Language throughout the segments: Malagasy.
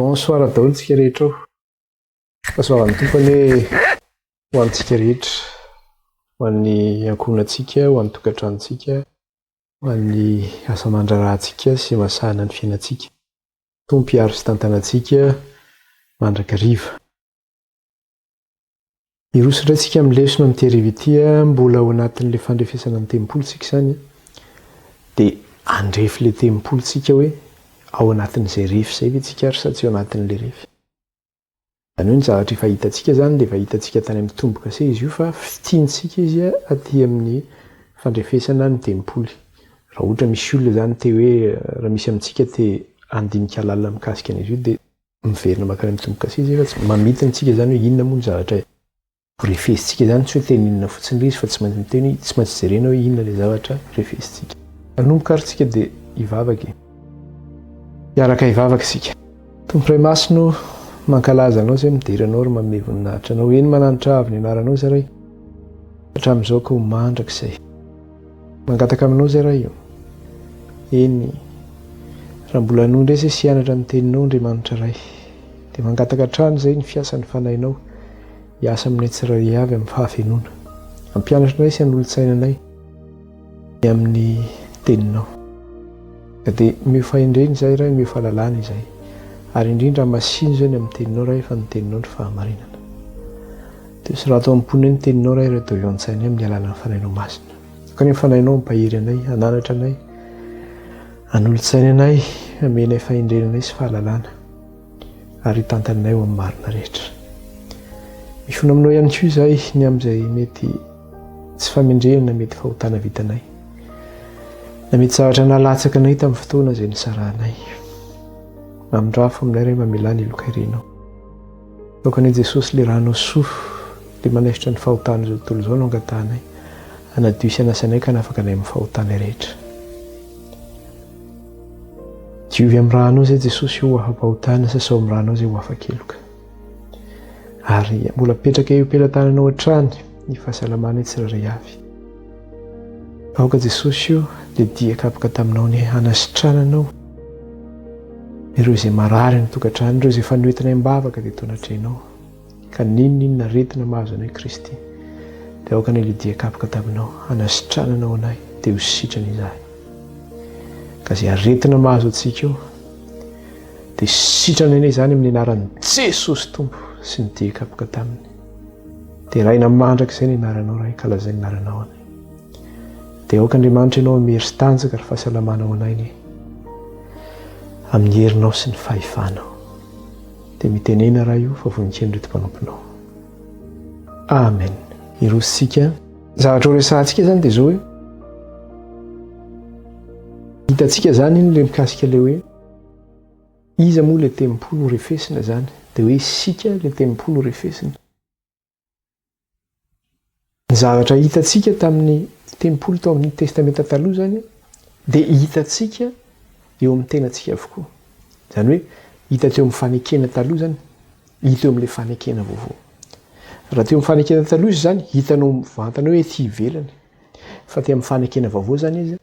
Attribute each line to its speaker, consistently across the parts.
Speaker 1: Bonsoir daholo tsika rehetra ao. Fahasoavan'ny Tompo anie ho antsika rehetra, ho an'ny ankohonantsika, ho an'ny tokantranontsika, ho an'ny asa aman-draharahantsika sy masahana ny fiainantsika. Tompo hiaro sy tantana antsika mandrakariva. Hiroso indray tsika amin'ny lesona amin'ity hariva ity, mbola ao anatin'ilay fandrefesana ny tempoly tsika izany, dia handrefy ilay tempoly tsika hoe ao anatin'izay refy izay ve tsika ary sa tsy ao anatin'ilay refy. Izany hoe ny zavatra efa hitantsika izany dia efa hitantsika tany amin'ny tombo-kase izy io fa fitiantsika izy aty amin'ny fandrefesana ny tempoly. Raha ohatra misy olona izany te hoe, raha misy amintsika te handinika lalina mikasika an'izy io dia miverina mankany amin'ny tombo-kase izy fa tsy mamintina antsika izany hoe inona moa ny zavatra refesintsika izany, tsy hoe tenenina fotsiny ilay izy fa tsy maintsy miteny, tsy maintsy jerena hoe inona ilay zavatra refesintsika. Hanomboka ary tsika dia hivavaka e. Hiaraka hivavaka isika. Tompo Ray Masina o, mankalaza Anao izay, midera Anao ary manome voninahitra Anao. Eny mananitra avo ny anaranao izay Ray, hatramin'izao ka ho mandrakizay. Mangataka aminao izay Ray o. Eny, raha mbola hanohy indray izay sy hianatra ny Teninao Andriamanitra Ray, dia mangataka hatrany izay ny fiasan'ny Fanahinao hiasa aminay tsirairay avy amin'ny fahafenoana. Hampianatra anay sy hanolotsaina anay ny amin'ny Teninao. Ka dia omeo fahendrena izahay Ray, omeo fahalalana izahay. Ary indrindra hamasino izay ny amin'ny Teninao Ray, fa ny Teninao no fahamarinana. Dia sorato ao am-ponay ny teninao Ray ary ataovy ao an-tsainay amin'ny alalan'ny Fanahinao Masina. Aoka anie ny Fanahinao hampahery anay, hananatra anay, hanolo-tsaina anay, hamenay fahendrena anay sy fahalalana, ary hitantana anay ho amin'ny marina rehetra. Mifona aminao ihany koa izahay ny amin'izay mety tsy famendrehana na mety fahotana vitanay, na mety zavatra nahalatsaka anay tamin'ny fotoana izay nisarahanay. Mamindrafo aminay Ray, mamelà ny heloka irenao. Aoka anie Jesosy le ranao soa le manaisotra ny fahotan'izao tontolo izao no angatahanay hanadio sy hanasa anay ka hanafaka anay amin'ny fahotanay rehetra. Diovy amin'ny ranao izay Jesosy ho afa-pahotana, sasao amin'ny ranao izay ho afa-keloka. Ary mbola apetraka eo am-pelatananao hatrany ny fahasalamanay tsirairay avy. Aoka Jesosy o, le dia kapoka taminao anie hanasitrananao ireo izay marary any tokantrano, ireo izay efa noentinay am-bavaka dia tonatrehinao. Ka n'inon'inona aretina mahazo anay Kristy, dia aoka anie le dia kapoka taminao hanasitrananao anay dia ho sitrana izahay. Ka izay aretina mahazo antsika eo, dia sitrana anie izany amin'ny anaran'i Jesosy Tompo sy ny dia kapoka taminy. Deraina mandrakizay ny anaranao Ray ka lazainy anaranao anay. Dia aoka Andriamanitra ianao hamery sy tanjaka ary fahasalamana ho anay anie. Amin'ny herinao sy ny fahefanao. Dia mitenena Ray o fa voninken'ireto mpanomponao. Amen. Hirositsika. Zavatra ho resahantsika izany dia izao hoe hitantsika izany iny ilay mikasika ilay hoe Iza moa ilay tempoly ho refesina izany? Dia hoe isika ilay tempoly ho refesina. Ny zavatra hitantsika tamin'ny tempoly tao amin'ny Testamenta Taloha izany dia hitantsika eo amin'ny tenantsika avokoa. Izany hoe hita teo amin'ny fanekena taloha izany, hita eo amin'ilay fanekena vaovao. Raha teo amin'ny fanekena taloha izy izany, hitanao mivantana hoe ety ivelany. Fa teo amin'ny fanekena vaovao izany izy,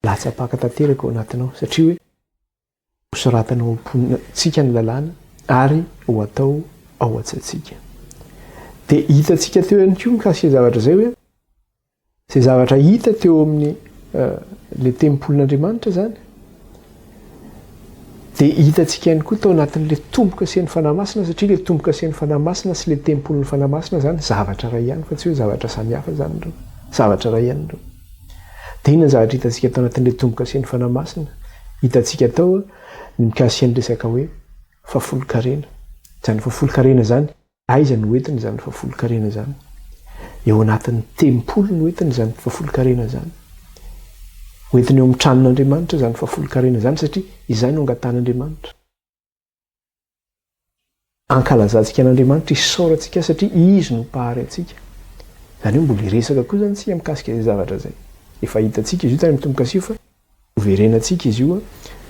Speaker 1: latsa-paka tanteraka ao anatinao satria hoe hosoratana ao am-pontsika ny lalàna ary ho atao ao an-tsaintsika. Dia hitantsika teo ihany koa mikasika zavatra izay hoe izay zavatra hita teo amin'ny eh, le tempolin'Andriamanitra izany dia hitantsika ihany koa tao anatin'le tombo-kasen'ny Fanahy Masina satria le tombo-kasen'ny Fanahy Masina sy le tempolin'ny Fanahy Masina izany zavatra iray ihany fa tsy hoe zavatra samihafa izany ireo, zavatra iray ihany ireo. Dia inona ny zavatra hitantsika tao anatin'ilay tombo-kasen'ny Fanahy Masina? Hitantsika tao ny mikasika ny resaka hoe fahafolonkarena. Izany fahafolonkarena izany, aiza no entiny izany fahafolonkarena izany? Eo anatin'ny tempoly no entiny izany fahafolonkarena izany. Hoentiny eo amin'ny tranon'Andriamanitra izany fahafolonkarena izany satria izay no angatahan'Andriamanitra. Ankalazantsika an'Andriamanitra, isaorantsika Azy satria Izy no Mpahary antsika. Izany hoe mbola hiresaka koa izany isika mikasika izay zavatra izay. Efa hitantsika izy io tany amin'ny tombo-kase io fa hoverenantsika izy io,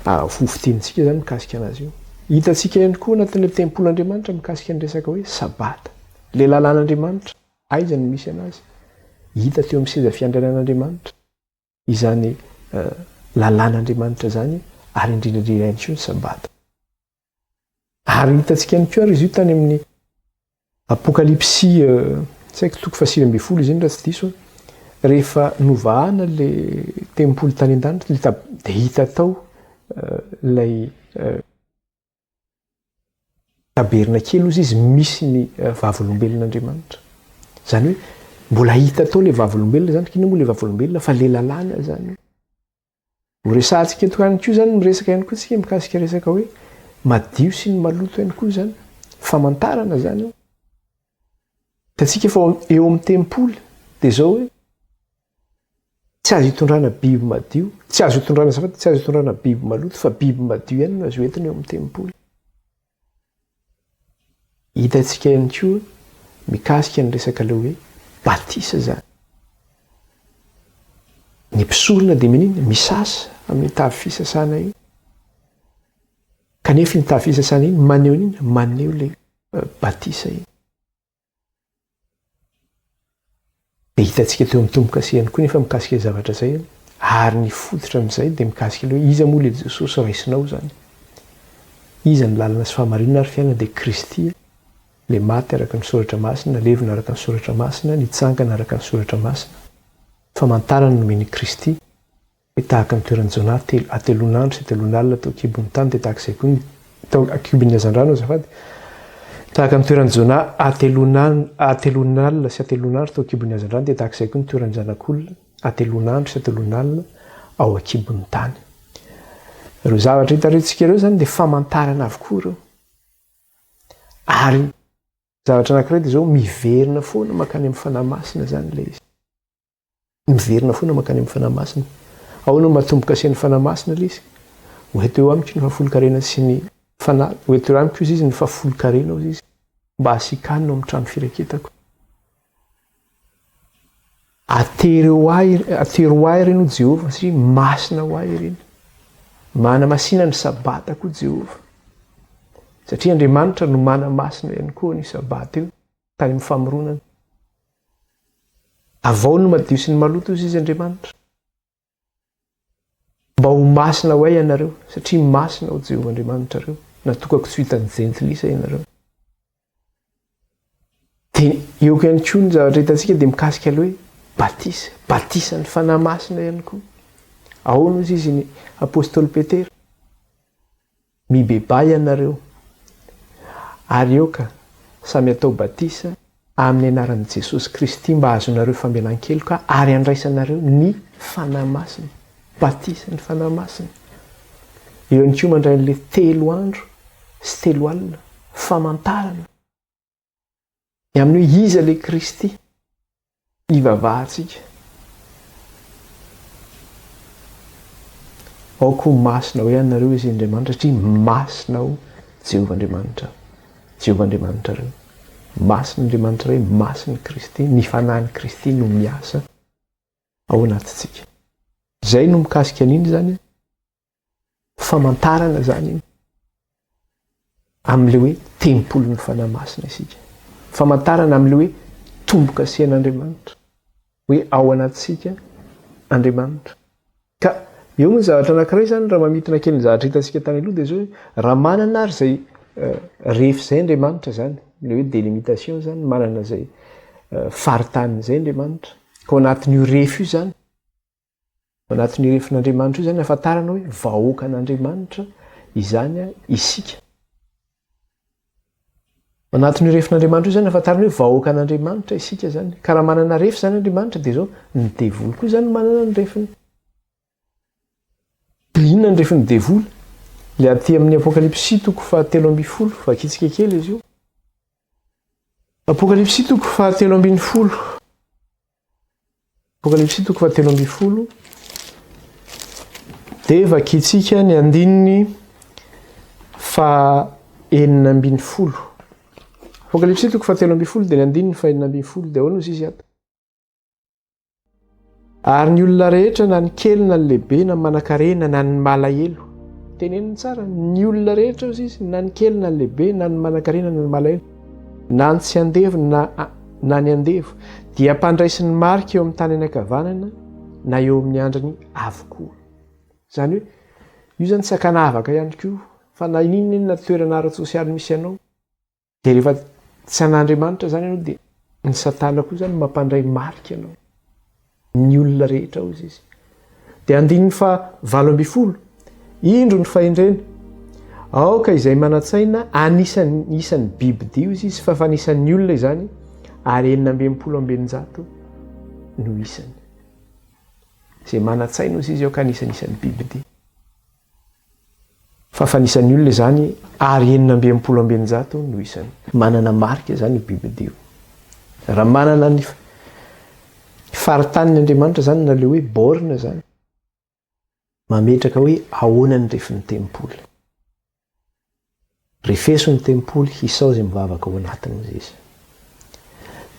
Speaker 1: ho fintinintsika izany mikasika an'azy io. Hitantsika ihany koa anatin'ilay tempolin'Andriamanitra mikasika ny resaka hoe Sabata. Ilay lalàn'Andriamanitra, aiza no misy an'azy? Hita teo amin'ny seza fiandrianan'Andriamanitra izany lalàn'Andriamanitra izany ary indrindra indrindra ihany koa ny Sabata. Ary hitantsika ihany koa ary izy io tany amin'ny Apokalypsy tsy haiko toko faha 19 izy iny raha tsy diso rehefa novahana le tempoly tany an-danitra le tab dia hita tao ilay tabernakely ozy izy misy ny vavolombelon'Andriamanitra. Izany hoe mbola hita tao le vavolombelona izany, inona moa le vavolombelona fa le lalàna izany. Ho resahantsika eto ihany koa izany, miresaka ihany koa tsika mikasika resaka hoe madio sy ny maloto ihany koa izany. Famantarana izany io. Hitantsika fa eo amin'ny tempoly dia izao hoe tsy azo itondrana biby madio, tsy azo itondrana azafady, tsy azo itondrana biby maloto fa biby madio ihany no azo entina eo amin'ny tempoly. Hitantsika ihany koa mikasika ny resaka ilay hoe batisa izany. Ny mpisorona dia menina misasa amin'ny tavy fisasana iny. Kanefa iny tavy fisasana iny maneho inona? Maneho ilay batisa iny. Dia hitantsika teo amin'ny tombo-kase ihany koa nefa mikasika izay zavatra izay, ary ny fototra amin'izay dia mikasika ilay hoe iza moa ilay Jesosy raisinao izany? Iza ny lalana sy fahamarinana ary fiainana dia Kristy, ilay maty araka ny soratra masina, nalevina araka ny soratra masina, nitsangana araka ny soratra masina. Famantarana nomen'i Kristy. Hoe tahaka ny toeran'i Jonah telo, hateloan'andro sy hateloan'alina tao an-kibon'ny tany, dia tahaka izay koa ny, tao an-kibon'ny hazandrano azafady, tahaka ny toeran'i Jonah hateloan'alina sy hateloan'andro tao an-kibon'ny hazandrano, dia tahaka izay koa ny toeran'ny Zanak'olona hateloan'andro sy hateloan'alina ao an-kibon'ny tany. Ireo zavatra hitantsika ireo izany dia famantarana avokoa ireo. Ary zavatra anankiray dia izao, miverina foana mankany amin'ny Fanahy Masina izany ilay izy. Miverina foana mankany amin'ny Fanahy Masina. Ahoana no mahatomboka asian'ny Fanahy Masina ilay izy? Ho eto eo amiko ny fahafolonkarena sy ny Fanahy, ho eto eo amiko izy ny fahafolonkarena hozy izy, mba hasiakanina ao amin'ny trano firaketako. Atero ho ahy, atero ho ahy ireny hoy Jehovah, satria masina ho ahy ireny. Manamasina ny Sabata koa Jehovah. Satria Andriamanitra no manamasina ihany koa an'io Sabata io, tany amin'ny famoronana. Avao ny madio sy ny maloto hozy izy Andriamanitra. Mba ho masina ho ahy ianareo, satria masina aho Jehovah Andriamanitrareo. Natokako tsy ho hitan'ny jentilisa ianareo. Dia eo ihany koa ny zavatra hitantsika dia mikasika ilay hoe batisa, batisan'ny Fanahy Masina ihany koa. Ahoana hozy izy ny apostoly Petera? Mibebaha ianareo, ary aoka samy hatao batisa amin'ny anaran'i Jesosy Kristy mba hahazoanareo famelan-keloka ary handraisanareo ny Fanahy Masina. Batisa ny Fanahy Masina. Eo ihany koa mandray an'ilay telo andro sy telo alina, famantarana. Ny amin'ny hoe iza ilay Kristy ivavahantsika. Aoka ho masina hoe ianareo izy Andriamanitra satria masina ao Jehovah Andriamanitra. Jehovah Andriamanitrareo. Masina Andriamanitra Ray, masina Kristy, ny Fanahin'i Kristy no miasa ao anatintsika. Izay no mikasika an'iny izany. Famantarana izany iny amin'ilay hoe tempolin'ny Fanahy Masina isika. Famantarana amin'ilay hoe tombo-kasen'Andriamanitra, hoe ao anatintsika Andriamanitra. Ka eo moa ny zavatra anankiray izany raha mamintina kely ny zavatra hitantsika tany aloha dia izao hoe raha manana ary izay eh, refy izay Andriamanitra izany, ilay hoe délimitation izany, manana izay eh, faritany izay Andriamanitra. Ka ao anatin'io refy io izany Ao anatin'io refin'Andriamanitra io izany ahafantarana hoe vahoakan'Andriamanitra izany isika. Ao anatin'io refin'Andriamanitra io izany ahafantarana hoe vahoakan'Andriamanitra isika izany. Ka raha manana refy izany Andriamanitra dia izao, ny devoly koa izany manana ny refiny. Dia inona ny refin'ny devoly? Ilay aty amin'ny Apokalypsy toko fahatelo ambin'ny folo, vakitsika kely izy io. Apokalypsy toko fahatelo ambin'ny folo. Apokalypsy toko fahatelo ambin'ny folo dia vakintsika ny andininy faha enina ambin'ny folo. Apokalypsy toko fahatelo ambin'ny folo dia ny andininy faha enina ambin'ny folo dia ahoana ozy izy ato? Ary ny olona rehetra na ny kely na ny lehibe na ny manankarena na ny malahelo. Teneniny tsara, ny olona rehetra ozy izy na ny kely na ny lehibe na ny manankarena na ny malahelo na ny tsy andevo na na ny andevo dia ampandraisiny marika eo amin'ny tanany ankavanana na eo amin'ny andriny avokoa. Izany hoe io izany tsy ankanavaka ihany koa. Fa na inona inona toerana ara-tsosialy misy anao, dia rehefa tsy an'Andriamanitra izany ianao dia ny satana koa izany mampandray marika anao. Ny olona rehetra hozy izy. Dia andininy faha 18, indro ny fahendrena, aoka izay manan-tsaina anisan'ny isan'ny bibidia hozy izy fa fanisan'ny olona izany ary 666 no isany. Izay manan-tsaina hozy izy aoka anisan'ny isan'ny bibidia. Fa fanisan'ny olona izany ary 666 no isany. Manana marika izany io bibidia io. Raha manana ny faritaniny Andriamanitra izany na le hoe borne izany, mametraka hoe ahoana ny refin'ny tempoly. Refeso ny tempoly hisao izay mivavaka ao anatiny hozy izy.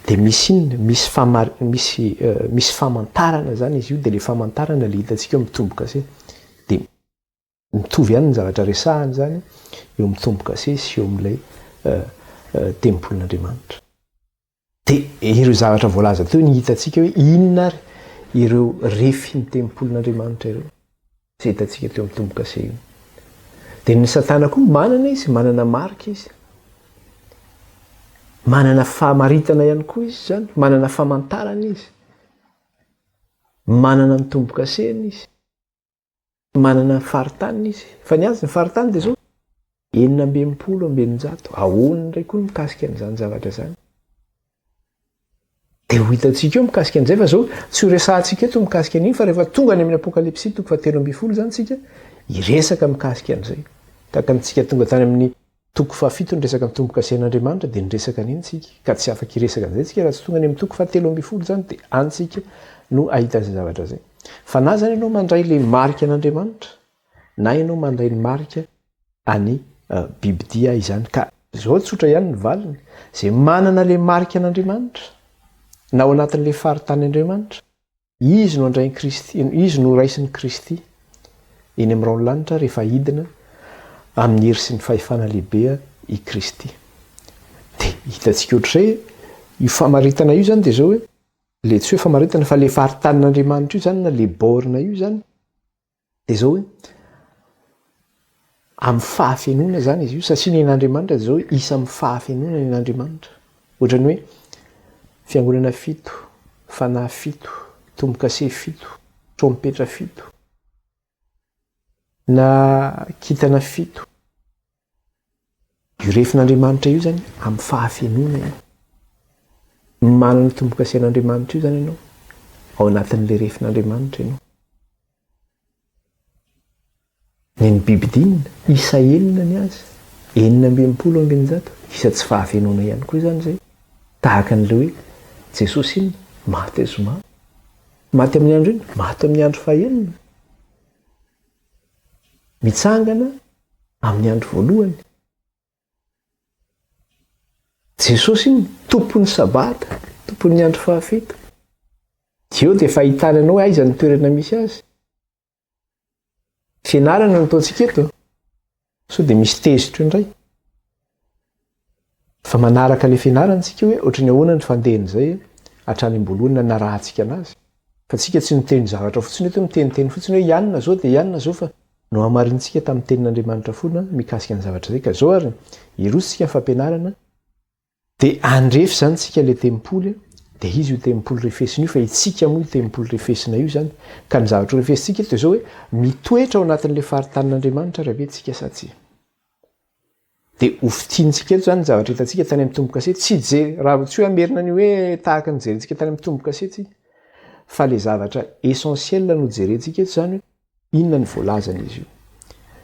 Speaker 1: Dia misy inona? Misy famar- misy misy famantarana izany izy io, dia ilay famantarana ilay hitantsika eo amin'ny tombo-kase. Dia mitovy ihany ny zavatra resahana izany eo amin'ny tombo-kase sy eo amin'ilay tempolin'Andriamanitra. Dia ireo zavatra voalaza teo ny hitantsika hoe inona ary ireo refin'ny tempolin'Andriamanitra ireo izay hitantsika teo amin'ny tombo-kase io. Dia ny Satana koa manana izy, manana marika izy. Manana famaritana ihany koa izy izany, manana famantarana izy. Manana ny tombo-kaseny izy. Manana ny faritaniny izy. Fa ny azy ny faritany dia izao, 666. Ahoana indray koa ny mikasika an'izany zavatra izany? Dia ho hitantsika eo mikasika an'izay fa izao tsy ho resahantsika eto mikasika an'iny fa rehefa tonga any amin'ny Apokalypsy toko fahatelo ambin'ny folo izany tsika hiresaka mikasika an'izay. Tahaka antsika tonga tany amin'ny Toko fahafito niresaka ny tombo-kasen'Andriamanitra dia niresaka an'iny tsika, ka tsy afaka hiresaka an'izay tsika raha tsy tonga any amin'ny toko fahatelo ambin'ny folo izany dia any tsika no ahita an'izay zavatra izay. Fa na izany ianao mandray ilay marika an'Andriamanitra na ianao mandray ny marika an'i bibidia izany. Ka izao tsotra ihany ny valiny, izay manana ilay marika an'Andriamanitra na ao anatin'ilay faritany Andriamanitra, Izy no andrain'i Kristy, izy no raisin'i Kristy eny amin'ny rahon'ny lanitra rehefa hidina amin'ny hery sy ny fahefana lehibe i Kristy. Dia hitantsika ohatr'izay, io famaritana io izany dia izao hoe, ilay tsy hoe famaritana fa ilay faritanin'Andriamanitra io izany na ilay borne io izany, Dia izao hoe, amin'ny fahafenoana izany izy io, satria ny an'Andriamanitra dia izao hoe, isa amin'ny fahafenoana ny an'Andriamanitra. Ohatran'ny hoe, fiangonana fito, fanahy fito, tombo-kase fito, trompetra fito, na kintana fito. Io refin'Andriamanitra io izany amin'ny fahafenoana io. Manana tombo-kasen'Andriamanitra io izany ianao, ao anatin'ilay refin'Andriamanitra ianao. Ny an'ny bibidia, isa enina ny azy, 666, isa tsy fahafenoana ihany koa izany izay. Tahaka an'ilay hoe Jesosy inona? Maty zoma. Maty amin'ny andro inona? Maty amin'ny andro fahenina. Mitsangana amin'ny andro voalohany. Jesosy iny, tompon'ny sabata, tompon'ny andro fahafito. Dia eo dia efa ahitana anao hoe aiza ny toerana misy azy. Fianarana no ataontsika eto. Sao dia misy tezitra eo indray. Fa manaraka ilay fianarana isika hoe ohatran'ny ahoana ny fandehan'izay hatrany am-boalohany nanarahantsika anazy. Fa tsika tsy niteny zavatra fotsiny eto hoe miteniteny fotsiny hoe ianona zao dia ianona zao fa nohamarinintsika tamin'ny tenin'Andriamanitra foana mikasika ny zavatra izay. Ka zao ary, hiroso tsika ny fampianarana dia handrefy izany tsika ilay tempoly dia izy io tempoly refesina io fa itsika moa io tempoly refesina io izany. Ka ny zavatra ho refesintsika eto dia zao hoe mitoetra ao anatin'ilay faritanin'Andriamanitra raha ve tsika sa tsia. Dia ho fintinitsika eto izany ny zavatra hitantsika tany amin'ny tombo-kase. Tsy hijery, raha tsy hoe hamerina ny hoe tahaka ny jerentsika tany amin'ny tombo-kase tsika, fa ilay zavatra essentiel no jerentsika eto izany hoe inona ny voalazan'izy io.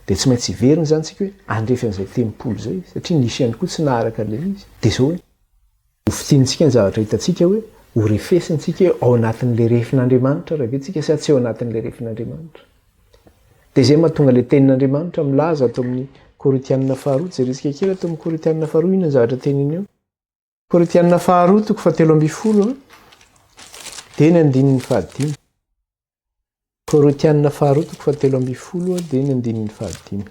Speaker 1: Dia tsy maintsy hiverina izany tsika hoe handrefy an'izay tempoly izay, satria nisy ihany koa tsy naharaka an'ilay izy. Dia izao hoe ho fintinitsika ny zavatra hitantsika hoe ho refesintsika hoe ao anatin'ilay refin'Andriamanitra raha ve tsika sa tsy ao anatin'ilay refin'Andriamanitra. Dia izay mahatonga ilay tenin'Andriamanitra milaza ato amin'ny Korintianina faharoa, jerentsika kely ato amin'ny Korintianina faharoa inona ny zavatra teniny eo. Korintianina faharoa toko fahatelo ambin'ny folo dia ny andininy fahadimy. Korintianina faharoa toko fahatelo ambin'ny folo dia ny andininy fahadimy.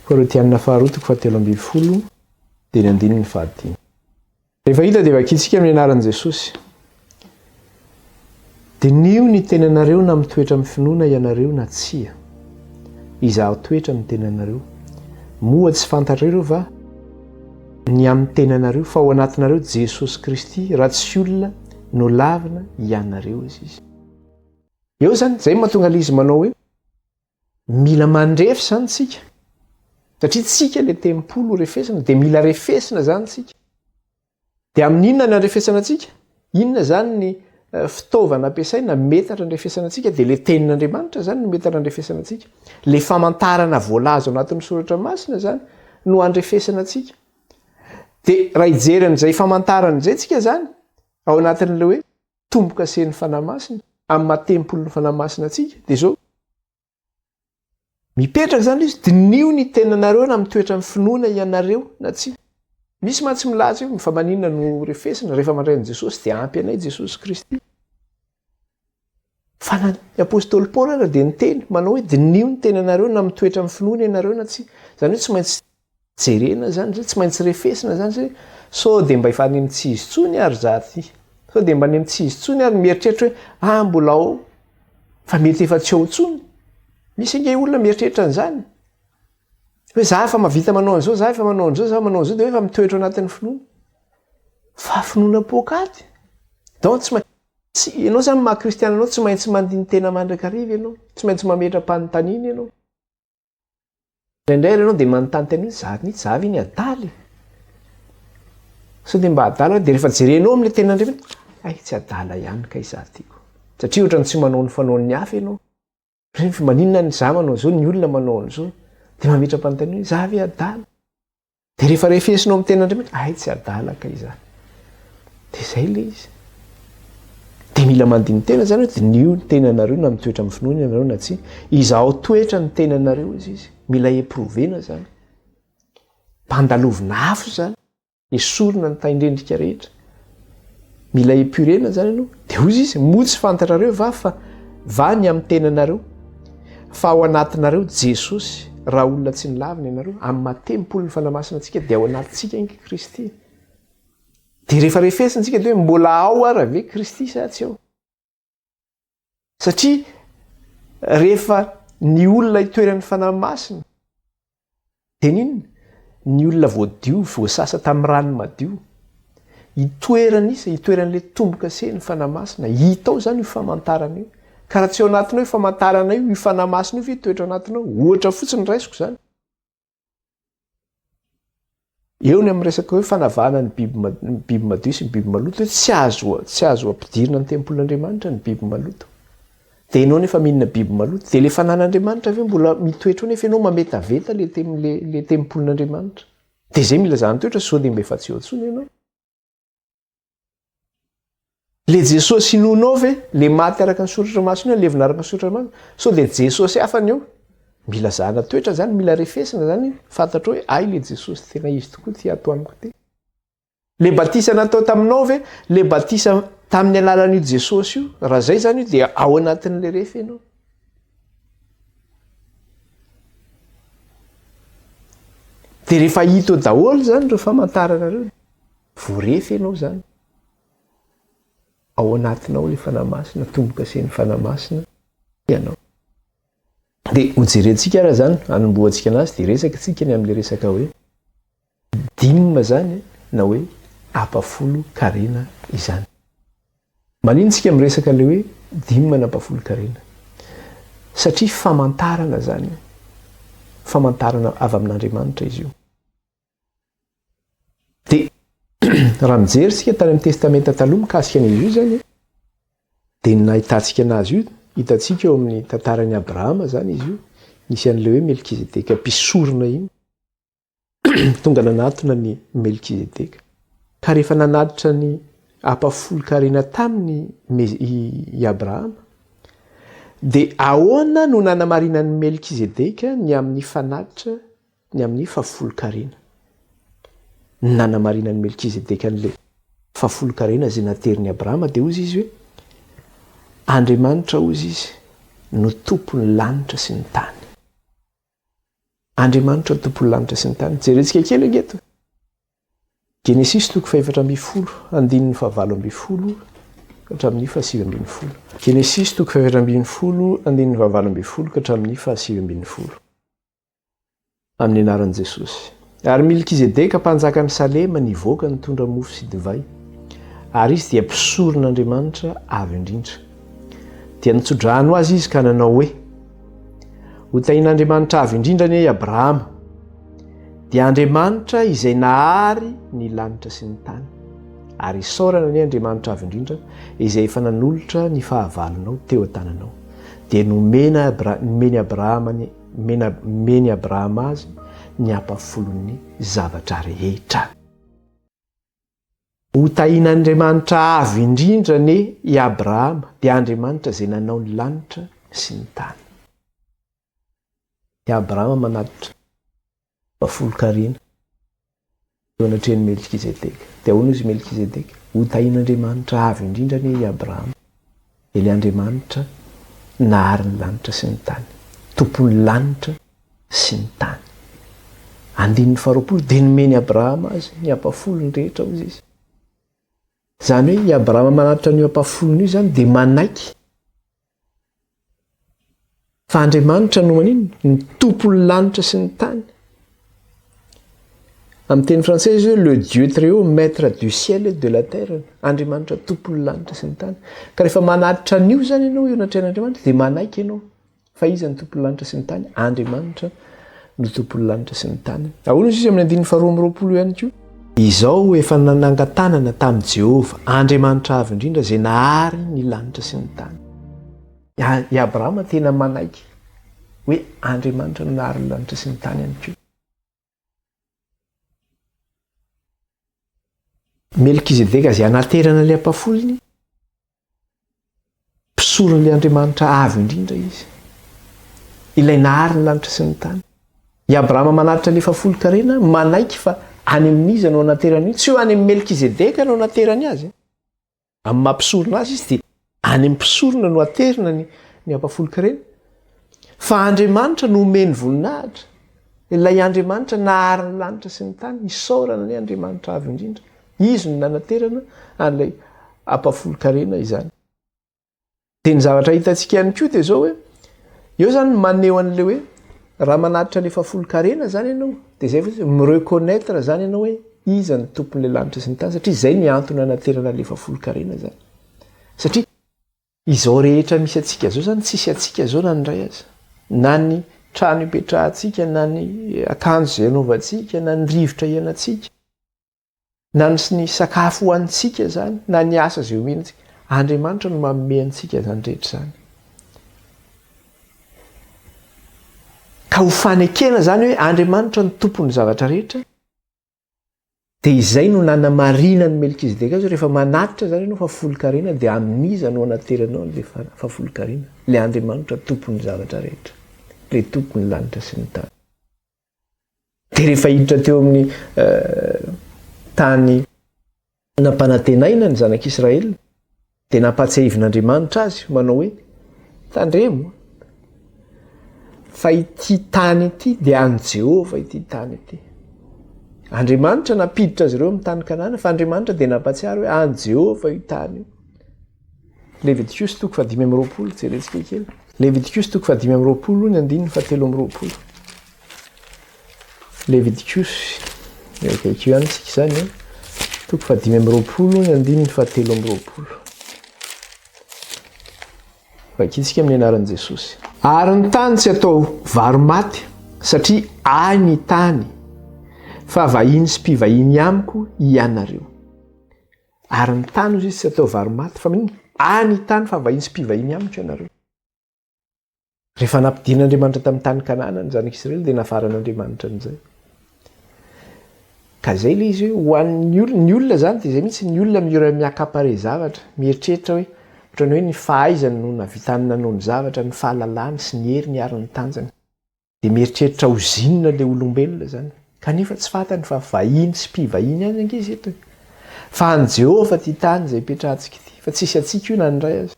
Speaker 1: Korintianina faharoa toko fahatelo ambin'ny folo dia ny andininy fahadimy. Rehefa hita dia vakintsika amin'ny anaran'i Jesosy. Diniho ny tenanareo na mitoetra amin'ny finoana ianareo na tsia. Izaho toetra ny tenanareo. Moa tsy fantatrareo va ny amin'ny tenanareo fa ao anatinareo Jesosy Kristy raha tsy olona nolavina ianareo izy izy. Eo izany, izay mahatonga ilay izy manao hoe mila mandrefy izany tsika. Satria tsika ilay tempoly ho refesina dia mila refesina izany tsika. Dia amin'ny inona ny andrefesana antsika? Inona izany ny eh, fitaovana ampiasaina metatra andrefesana antsika? Dia ilay tenin'Andriamanitra izany no metatra andrefesana antsika. Ilay famantarana voalaza ao anatin'ny soratra masina izany no andrefesana antsika. Dia raha hijery an'izay famantarana izay tsika izany, ao anatin'ilay hoe tombo-kasen'ny Fanahy Masina, amin'ny maha tempolin'ny Fanahy Masina antsika, dia izao, Mipetraka izany izy, diniho ny tenanareo na mitoetra amin'ny finoana ianareo na tsia. Misy mantsy milaza io, fa maninona no refesina, rehefa mandray an'i Jesosy dia ampy anay Jesosy Kristy. Fa na ny apostoly Paoly ara dia niteny, manao hoe diniho ny tenanareo na mitoetra amin'ny finoana ianareo na tsia. Izany hoe tsy maintsy jerena izany izay, tsy maintsy refesina izany izay, sao dia mba efa any amin'ny tsy izy intsony ary za ty, sao dia mba any amin'ny tsy izy intsony ary mieritreritra hoe ah mbola ao fa mety efa tsy ao intsony. Misy ange olona mieritreritra an'izany hoe za efa mahavita manao an'izao, za efa manao an'izao, za manao an'izao, dia hoe efa mitoetra ao anatin'ny finoana. Fa finoana poakaty. Donc tsy maintsy, ianao izany maha kristiana anao tsy maintsy mandini-tena mandrakariva ianao, tsy maintsy mametra-panontaniana ianao. Indraindray ary ianao dia manontany tena hoe za mihitsy, za ve ny adala e? Sao dia mba adala aho? Dia rehefa jerenao amin'ilay tenin'Andriamanitra, hay tsy adala ihany kay za ty ko. Satria ohatran'ny tsy manao ny fanaon'ny hafa ianao. Fa maninona ny za manao an'izao, ny olona manao an'izao? Dia mametra-panontaniana hoe za ve adala? Dia rehefa refesinao amin'ny tenin'Andriamanitra, hay tsy adala kay izaho. Dia izay ilay izy. Dia mila mandini-tena izany hoe diniho ny tenanareo na mitoetra amin'ny finoana ianareo na tsia. Izahao toetra ny tenanareo izy izy. Mila éprouver-na izany. Mpandalovina afo izany. Esorina ny tain-drendrika rehetra. Mila épurena izany ianao. Dia hoy izy, moa tsy fantatrareo va fa va ny amin'ny tenanareo fa ao anatinareo Jesosy, raha olona tsy nilavina ianareo, amin'ny maha tempolin'ny Fanahy Masina antsika dia ao anatintsika ange Kristy. Dia rehefa refesina isika dia hoe mbola ao ara ve Kristy sa tsy ao? Satria rehefa ny olona itoeran'ny Fanahy Masina Dia n'inona? Ny olona voadio, voasasa tamin'ny rano madio. Itoeran'isa, itoeran'ilay tombo-kase ny Fanahy Masina. Hita ao izany io famantarana io. Ka raha tsy ao anatinao io famantarana io, io Fanahy Masina io ve hitoetra ao anatinao? Ohatra fotsiny raisiko izany. Eo ny amin'ny resaka hoe fanavahana ny biby ny biby madio sy ny biby maloto hoe tsy azo tsy azo ampidirina ny tempolin'Andriamanitra ny biby maloto. Dia ianao nefa mihinana biby maloto. Dia ilay fanan'Andriamanitra ve mbola mitoetra ao nefa ianao mametaveta le tem le le tempolin'Andriamanitra. Dia izay mila zahana toetra sao dia mba efa tsy eo intsony ianao. Le Jesosy inoanao ve? Le maty araka ny soratra masina io, levona araka ny soratra masina? Sao dia Jesosy hafa ny eo? Mila zahana toetra zany, mila refesina zany, fantatrao hoe ay le Jesosy tena izy tokoa ty ato amiko ty. Le batisa natao taminao ve? Le batisa tamin'ny alalan'io Jesosy io, raha zay zany io dia ao anatin'le refy ianao. Dia rehefa hita eo daholo zany ireo famantarana ireo, voarefy ianao zany. Ao anatinao ilay Fanahy Masina, tombo-kasen'ny Fanahy Masina ianao. Dia hojerentsika ara izany, hanombohantsika anazy, dia resaka tsika ny amin'ilay resaka hoe dime izany na hoe ampafolon-karena izany. Maninona tsika miresaka ilay hoe dime na ampafolon-karena? Satria famantarana izany, famantarana avy amin'Andriamanitra izy io. Dia raha mijery isika tany amin'ny Testamenta Taloha mikasika an'izy io izany, dia ny nahitantsika anazy io, hitantsika eo amin'ny tantaran'i Abrahama izany izy io, nisy an'ilay hoe Melkizedeka mpisorona iny, tonga nanatona ny Melkizedeka. Ka rehefa nanatitra ny ampahafolon-karena taminy i Abrahama, dia ahoana no nanamarinan'i Melkizedeka ny amin'ny fanatitra ny amin'ny fahafolonkarena. Ny nanamarinan'i Melkizedeka an'ilay fahafolonkarena izay naterin'i Abrahama dia hozy izy hoe, Andriamanitra hozy izy no tompon'ny lanitra sy ny tany. Andriamanitra no tompon'ny lanitra sy ny tany. Jerentsika kely ange eto. Genesisy toko fahefatra ambin'ny folo, andininy fahavalo ambin'ny folo. ka hatramin'ny fahasivy ambin'ny folo. Genesisy toko faha-14 andininy faha-18 ka hatramin'ny faha-19. Amin'ny anaran'i Jesosy. Ary Milkizedeka mpanjakan'i Salema nivoaka nitondra mofo sy divay, ary izy dia mpisoron'Andriamanitra Avo Indrindra. Dia nitso-drano azy izy ka nanao hoe, Hotahin'Andriamanitra Avo Indrindra anie i Abrahama, dia Andriamanitra izay nahary ny lanitra sy ny tany. Ary isaorana anie Andriamanitra Avo Indrindra izay efa nanolotra ny fahavalonao teo an-tananao. Dia nomena nomen'i Abrahama ny Nomen'i Abrahama azy ny ampahafolon'ny zavatra rehetra. Hotahin'Andriamanitra Avo Indrindra anie i Abrahama, dia Andriamanitra izay nanao ny lanitra sy ny tany. I Abrahama manatitra ampahafolon-karena. Eo anatrehan'i Melkizedeka. Dia ahoana hozy Melkizedeka? Hotahin'Andriamanitra Avo Indrindra anie i Abrahama, ilay Andriamanitra nahary ny lanitra sy ny tany, Tompon'ny lanitra sy ny tany. Andininy faharoapolo, dia nomen'i Abrahama azy ny ampahafolony rehetra, hozy izy. Izany hoe i Abrahama manatitra an'io ampahafolony io izany dia manaiky Fa Andriamanitra no maninona? Ny tompon'ny lanitra sy ny tany. Amin'ny teny frantsay izy hoe le Dieu très haut, maître du ciel et de la terre. Andriamanitra tompon'ny lanitra sy ny tany. Ka rehefa manatitra an'io izany ianao eo anatrehan'Andriamanitra dia manaiky ianao fa iza ny tompon'ny lanitra sy ny tany? Andriamanitra no tompon'ny lanitra sy ny tany. Ahoana izy amin'ny andininy faharoa amby roapolo ihany koa? Izao efa nanangan-tanana tamin'i Jehovah, Andriamanitra Avo Indrindra izay nahary ny lanitra sy ny tany. I Abrahama tena manaiky hoe Andriamanitra no nahary ny lanitra sy ny tany ihany koa. Melkizedeka izay anaterana ilay ampahafolony, mpisoron'ilay Andriamanitra avo indrindra izy, ilay nahary ny lanitra sy ny tany. I Abrahama manatitra ny efa-folon-karena, manaiky fa any amin'iza no anaterany io, tsy hoe any amin'i Melkizedeka no anaterany azy. Amin'ny maha mpisorona azy izy dia any amin'ny mpisorona no aterina ny ny ampahafolon-karena. Fa Andriamanitra no omeny voninahitra. Ilay Andriamanitra nahary ny lanitra sy ny tany, isaorana anie Andriamanitra Avo Indrindra. Izy no nanaterana an'ilay ampahafolon-karena izany. Dia ny zavatra hitantsika ihany koa dia izao hoe, eo izany maneho an'ilay hoe raha manatitra ny efa-folon-karena izany ianao, dia izay fotsiny, mi-reconnaitre izany ianao hoe iza ny tompon'ilay lanitra sy ny tany, satria izay ny antony anaterana ilay efa-folon-karena izany. Satria izao rehetra misy antsika izao izany, tsisy antsika izao na ny iray aza. Na ny trano ipetrahantsika, na ny akanjo izay anaovantsika, na ny rivotra iainantsika. Na ny ny sakafo hohanintsika izany, na ny asa izay omeny antsika. Andriamanitra no manome antsika izany rehetra izany. Ka ho fanekena izany hoe Andriamanitra no tompon'ny zavatra rehetra, dia izay no nanamarinan'i Melkizedeka azy, rehefa manatitra izany ianao fa folon-karena, dia amin'iza no anateranao an'ilay fahafolon-karena? Ilay Andriamanitra tompon'ny zavatra rehetra, ilay tompon'ny lanitra sy ny tany. Dia rehefa hiditra teo amin'ny tany nampanantenaina ny zanak'Israely, dia nampahatsiahivin'Andriamanitra azy manao hoe, Tandremo fa ity tany ity dia an'i Jehovah ity tany ity. Andriamanitra nampiditra azy ireo amin'ny tany Kanana, fa Andriamanitra dia nampahatsiaro hoe an'i Jehovah io tany io. Levitikosy toko faha-25, jerentsika kely. Levitikosy toko faha-25, ny andininy faha-23. Levitikosy, eo akaiky eo ihany isika izany, eh? toko faha-25, ny andininy faha-23. Vakintsika amin'ny anaran'i Jesosy. Ary ny tany tsy atao vary maty, satria ahy ny tany, fa vahiny sy mpivahiny amiko hianareo. Ary ny tany hozy izy tsy atao vary maty fa maninona? Any tany fa vahiny sy mpivahiny amiko ianareo. Rehefa nampidin'Andriamanitra tamin'ny tany Kanana ny zanak'Israely dia nafaran'Andriamanitra an'izay. Ka izay ilay izy hoe ho an'ny olona, ny olona izany dia izay mihitsy, ny olona mira mi-accaparer zavatra, mieritreritra hoe ohatran'ny hoe ny fahaizany no nahavitany nanao ny zavatra, ny fahalalany sy ny heriny ary ny tanjany. Dia mieritreritra ho zinona ilay olombelona izany. Kanefa tsy fantany fa vahiny sy mpivahiny ihany ange izy eto e. Fa an'i Jehovah ity tany izay ipetrahantsika ity, fa tsisy antsika io na ny iray aza.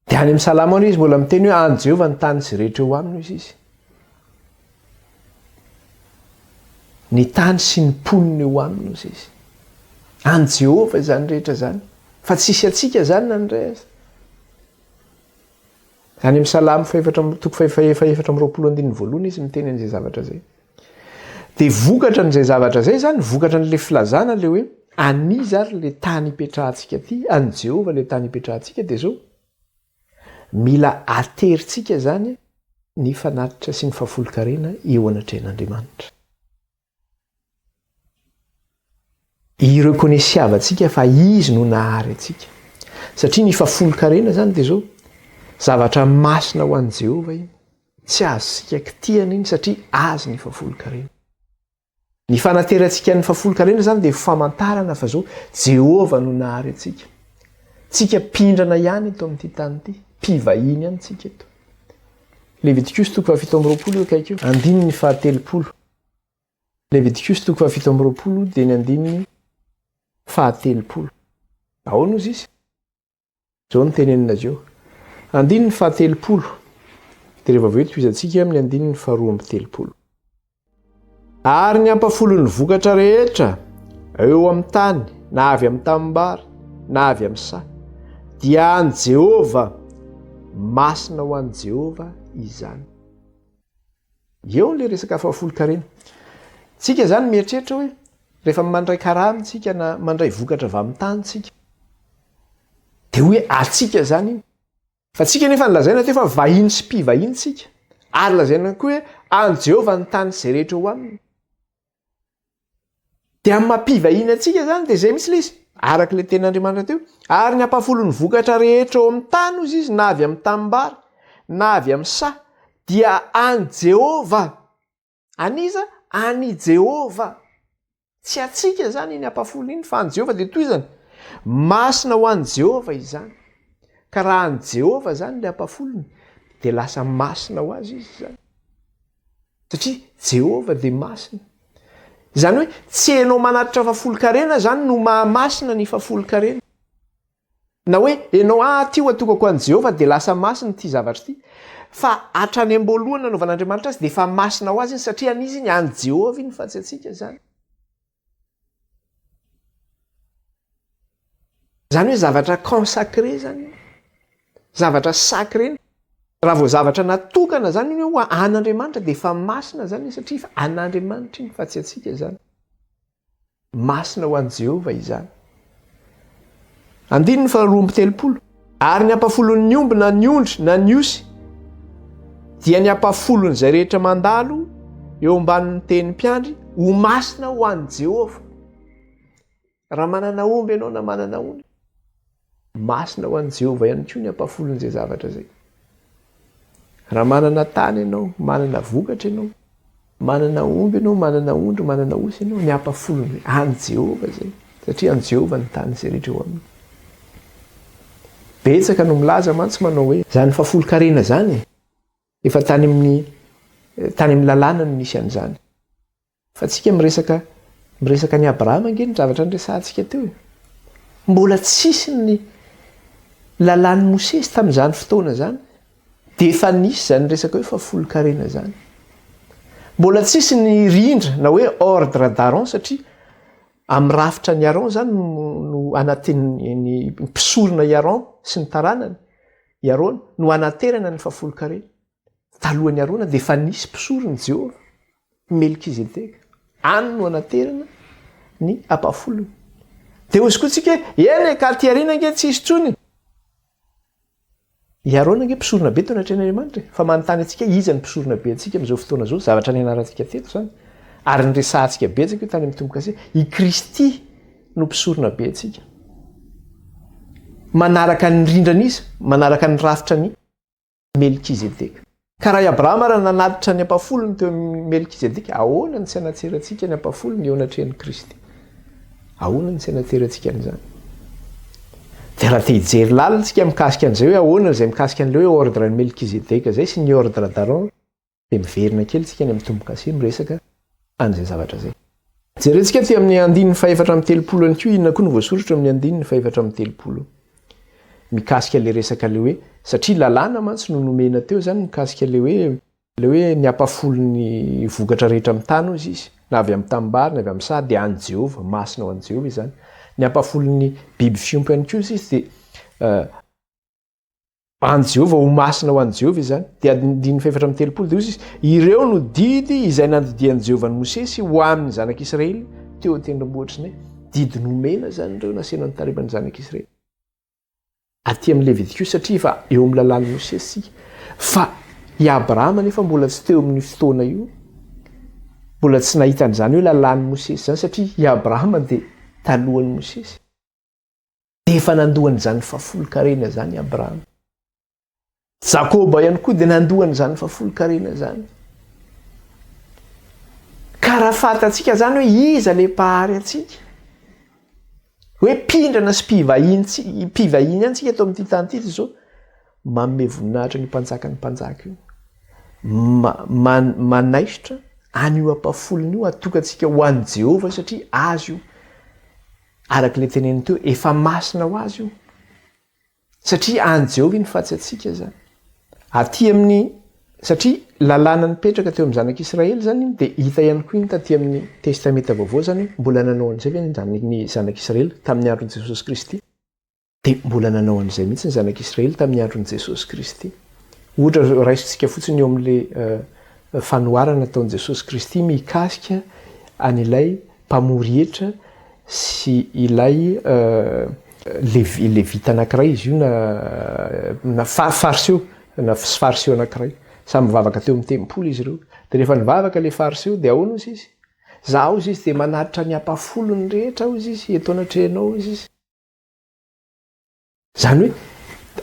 Speaker 1: Dia any amin'ny Salamo any izy mbola miteny hoe an'i Jehovah ny tany sy rehetra eo aminy hoy izy. Ny tany sy ny mponina eo aminy hoy izy. An'i Jehovah izany rehetra izany. Fa tsisy antsika izany na ny iray aza. Any amin'ny Salamo fahefatra amby, toko faha-24 andininy voalohany izy miteny an'izay zavatra izay. Dia vokatra an'izay zavatra izay izany, vokatra an'ilay filazana ilay hoe an'iza ary ilay tany ipetrahantsika ity, an'i Jehovah ilay tany ipetrahantsika, dia izao, mila aterintsika izany ny fanatitra sy ny fahafolonkarena eo anatrehan'Andriamanitra. I-reconnaisiavantsika fa Izy no nahary antsika. Satria ny fahafolonkarena izany dia izao, zavatra masina ho an'i Jehovah iny. Tsy azontsika kitihana iny satria Azy ny fahafolonkarena. Ny fanaterantsika ny fahafolonkarena izany dia famantarana fa izao, Jehovah no nahary antsika. Tsika mpindrana ihany eto amin'ity tany ity, mpivahiny ihany tsika eto. Levitikosy toko faha-27 eo akaiky eo, andininy fahatelopolo. Levitikosy toko faha-27 dia ny andininy fahatelopolo. Ahoana ozy izy? Izao no tenenina azy eo. Andininy fahatelopolo. Dia rehefa avy eo tohizantsika amin'ny andininy faha-32. Ary ny ampafolon'ny vokatra rehetra eo amin'ny tany, na avy amin'ny tanimbary, na avy amin'ny saha, dia an'i Jehovah, masina ho an'i Jehovah izany. Eo ilay resaka fahafolonkarena. Tsika izany mieritreritra hoe rehefa mandray karama tsika na mandray vokatra avy amin'ny tany tsika dia hoe antsika izany iny. Fa tsika nefa nolazaina teo fa vahiny sy mpivahiny tsika. Ary lazaina koa hoe an'i Jehovah ny tany sy izay rehetra eo aminy. Dia amin'ny maha mpivahiny antsika izany dia izay mihitsy ilay izy, araka ilay tenin'Andriamanitra teo. Ary ny ampahafolon'ny vokatra rehetra ao amin'ny tany, hozy izy, na avy amin'ny tanimbary, na avy amin'ny saha, dia an'i Jehovah. An'iza? An'i Jehovah. Tsy antsika izany iny ampahafolony iny, fa an'i Jehovah. Dia tohizany, masina ho an'i Jehovah izany. Ka raha an'i Jehovah izany ilay ampahafolony, dia lasa masina ho azy izy izany. Satria Jehovah dia masina. Izany hoe tsy enao manatitra fahafolonkarena izany no mahamasina ny fahafolonkarena. Na hoe enao ah ty ho atokako an'i Jehovah dia lasa masina ity zavatra ity. Fa hatrany am-boalohany nanaovan'Andriamanitra azy dia efa masina ho azy iny satria an'iza iny? An'i Jehovah iny fa tsy antsika izany. Izany hoe zavatra consacré izany iny. Zavatra sacré iny. Raha vao zavatra natokana izany iny hoe ho an'Andriamanitra dia efa masina izany iny satria efa an'Andriamanitra iny fa tsy antsika izany. Masina ho an'i Jehovah izany. Andininy faha-32. Ary ny ampahafolon'ny omby na ny ondry na ny osy dia ny ampahafolon'izay rehetra mandalo eo ambanin'ny tehin'ny mpiandry ho masina ho an'i Jehovah. Raha manana omby ianao na manana ondry, masina ho an'i Jehovah ihany koa ny ampahafolon'izay zavatra izay. Raha manana tany ianao, manana vokatra ianao, manana omby ianao, manana ondry, manana osy ianao, ny ampahafolony an'i Jehovah izay, satria an'i Jehovah ny tany izay rehetra eo aminy. Betsaka no milaza mantsy manao hoe, izany fahafolonkarena izany e, efa tany amin'ny tany amin'ny lalàna no nisy an'izany. Fa tsika miresaka miresaka an'i Abrahama ange ny zavatra niresahantsika teo e. Mbola tsisy ny lalàn'i Mosesy tamin'izany fotoana izany. Dia efa nisy izany resaka hoe fahafolonkarena izany. Mbola tsisy ny rindra na hoe ordre d'Aaron satria amin'ny rafitra an'i Aaron izany no anatin'ny ny mpisorona i Aaron sy ny taranany, i Arona, no anaterana ny fahafolonkarena. Talohan'i Arona dia efa nisy mpisoron'i Jehovah, Melkizedeka. Any no anaterana ny ampahafolony. Dia hozy koa tsika hoe, eny e, ka aty aoriana ange tsy hisy intsony. I Arona ange mpisorona be teo anatrehan'Andriamanitra e. Fa manontany antsika iza ny mpisorona be antsika amin'izao fotoana izao, zavatra nianarantsika teto izany. Ary niresahantsika betsaka io tany amin'ny tombo-kase. I Kristy no mpisorona be antsika. Manaraka ny rindran'iza? Manaraka ny rafitra ny Melkizedeka. Ka raha i Abrahama ary nanatitra ny ampahafolony teo amin'i Melkizedeka, ahoana no tsy hanatserantsika ny ampahafolony eo anatrehan'i Kristy? Ahoana no tsy hanatserantsika an'izany? Dia raha te hijery lalina isika mikasika an'izay hoe ahoana izay mikasika an'ilay hoe ordre an'i Melkizedeka izay sy ny ordre d'Aaron, Dia miverina kely tsika any amin'ny tombo-kase miresaka an'izay zavatra izay. Jerentsika aty amin'ny andininy faha-34 ihany koa inona koa no voasoratra amin'ny andininy faha-34 mikasika ilay resaka ilay hoe satria lalàna mantsy no nomena teo izany mikasika ilay hoe ilay hoe ny ampahafolon'ny vokatra rehetra amin'ny tany hozy izy na avy amin'ny tanimbary na avy amin'ny saha dia an'i Jehovah, masina ho an'i Jehovah izany. Ny ampahafolon'ny biby fiompy ihany koa hozy izy dia an'i Jehovah, ho masina ho an'i Jehovah izany. Dia andininy fahefatra amby telopolo dia hoy izy, ireo no didy izay nandidian'i Jehovah an'i Mosesy ho amin'ny zanak'Israely teo an-tendrombohitra Sinay. Didy nomena izany ireo nasiana ny tareban'ny zanak'Israely. Aty amin'ny Levitikosy satria efa eo amin'ny lalàn'i Mosesy isika. Fa i Abrahama nefa mbola tsy teo amin'io fotoana io, mbola tsy nahita an'izany hoe lalàn'i Mosesy izany satria i Abrahama dia talohan'i Mosesy. Dia efa nandoa an'izany fahafolonkarena izany i Abrahama. Jakoba ihany koa dia nandoa an'izany fahafolonkarena izany. Ka raha fantatsika izany hoe iza ilay Mpahary antsika, hoe mpindrana sy mpivahiny, mpivahiny ihany tsika eto amin'ity tany ity dia izao, manome voninahitra an'io Mpanjakan'ny mpanjaka io. Manaisotra an'io ampahafolony io atokantsika ho an'i Jehovah satria azy io. Araka ilay teneniny teo, efa masina ho azy io. Satria an'i Jehovah iny fa tsy antsika izany. Aty amin'ny, satria lalàna nipetraka teo amin'ny zanak'Israely izany iny, dia hita ihany koa iny taty amin'ny Testamenta Vaovao izany hoe mbola nanao an'izay ve ny zanak'Israely tamin'ny andron'i Jesosy Kristy? Dia mbola nanao an'izay mihitsy ny zanak'Israely tamin'ny andron'i Jesosy Kristy. Ohatra raisintsika fotsiny eo amin'ilay fanoharana nataon'i Jesosy Kristy mikasika an'ilay mpamory hetra sy ilay Levi, Levita anankiray izy io na na Fariseo na sy Fariseo anankiray. Samy nivavaka teo amin'ny tempoly izy ireo. Dia rehefa nivavaka ilay Fariseo dia ahoana hozy izy? Za hozy izy dia manatitra ny ampahafolony rehetra hozy izy eto anatrehanao hozy izy. Izany hoe,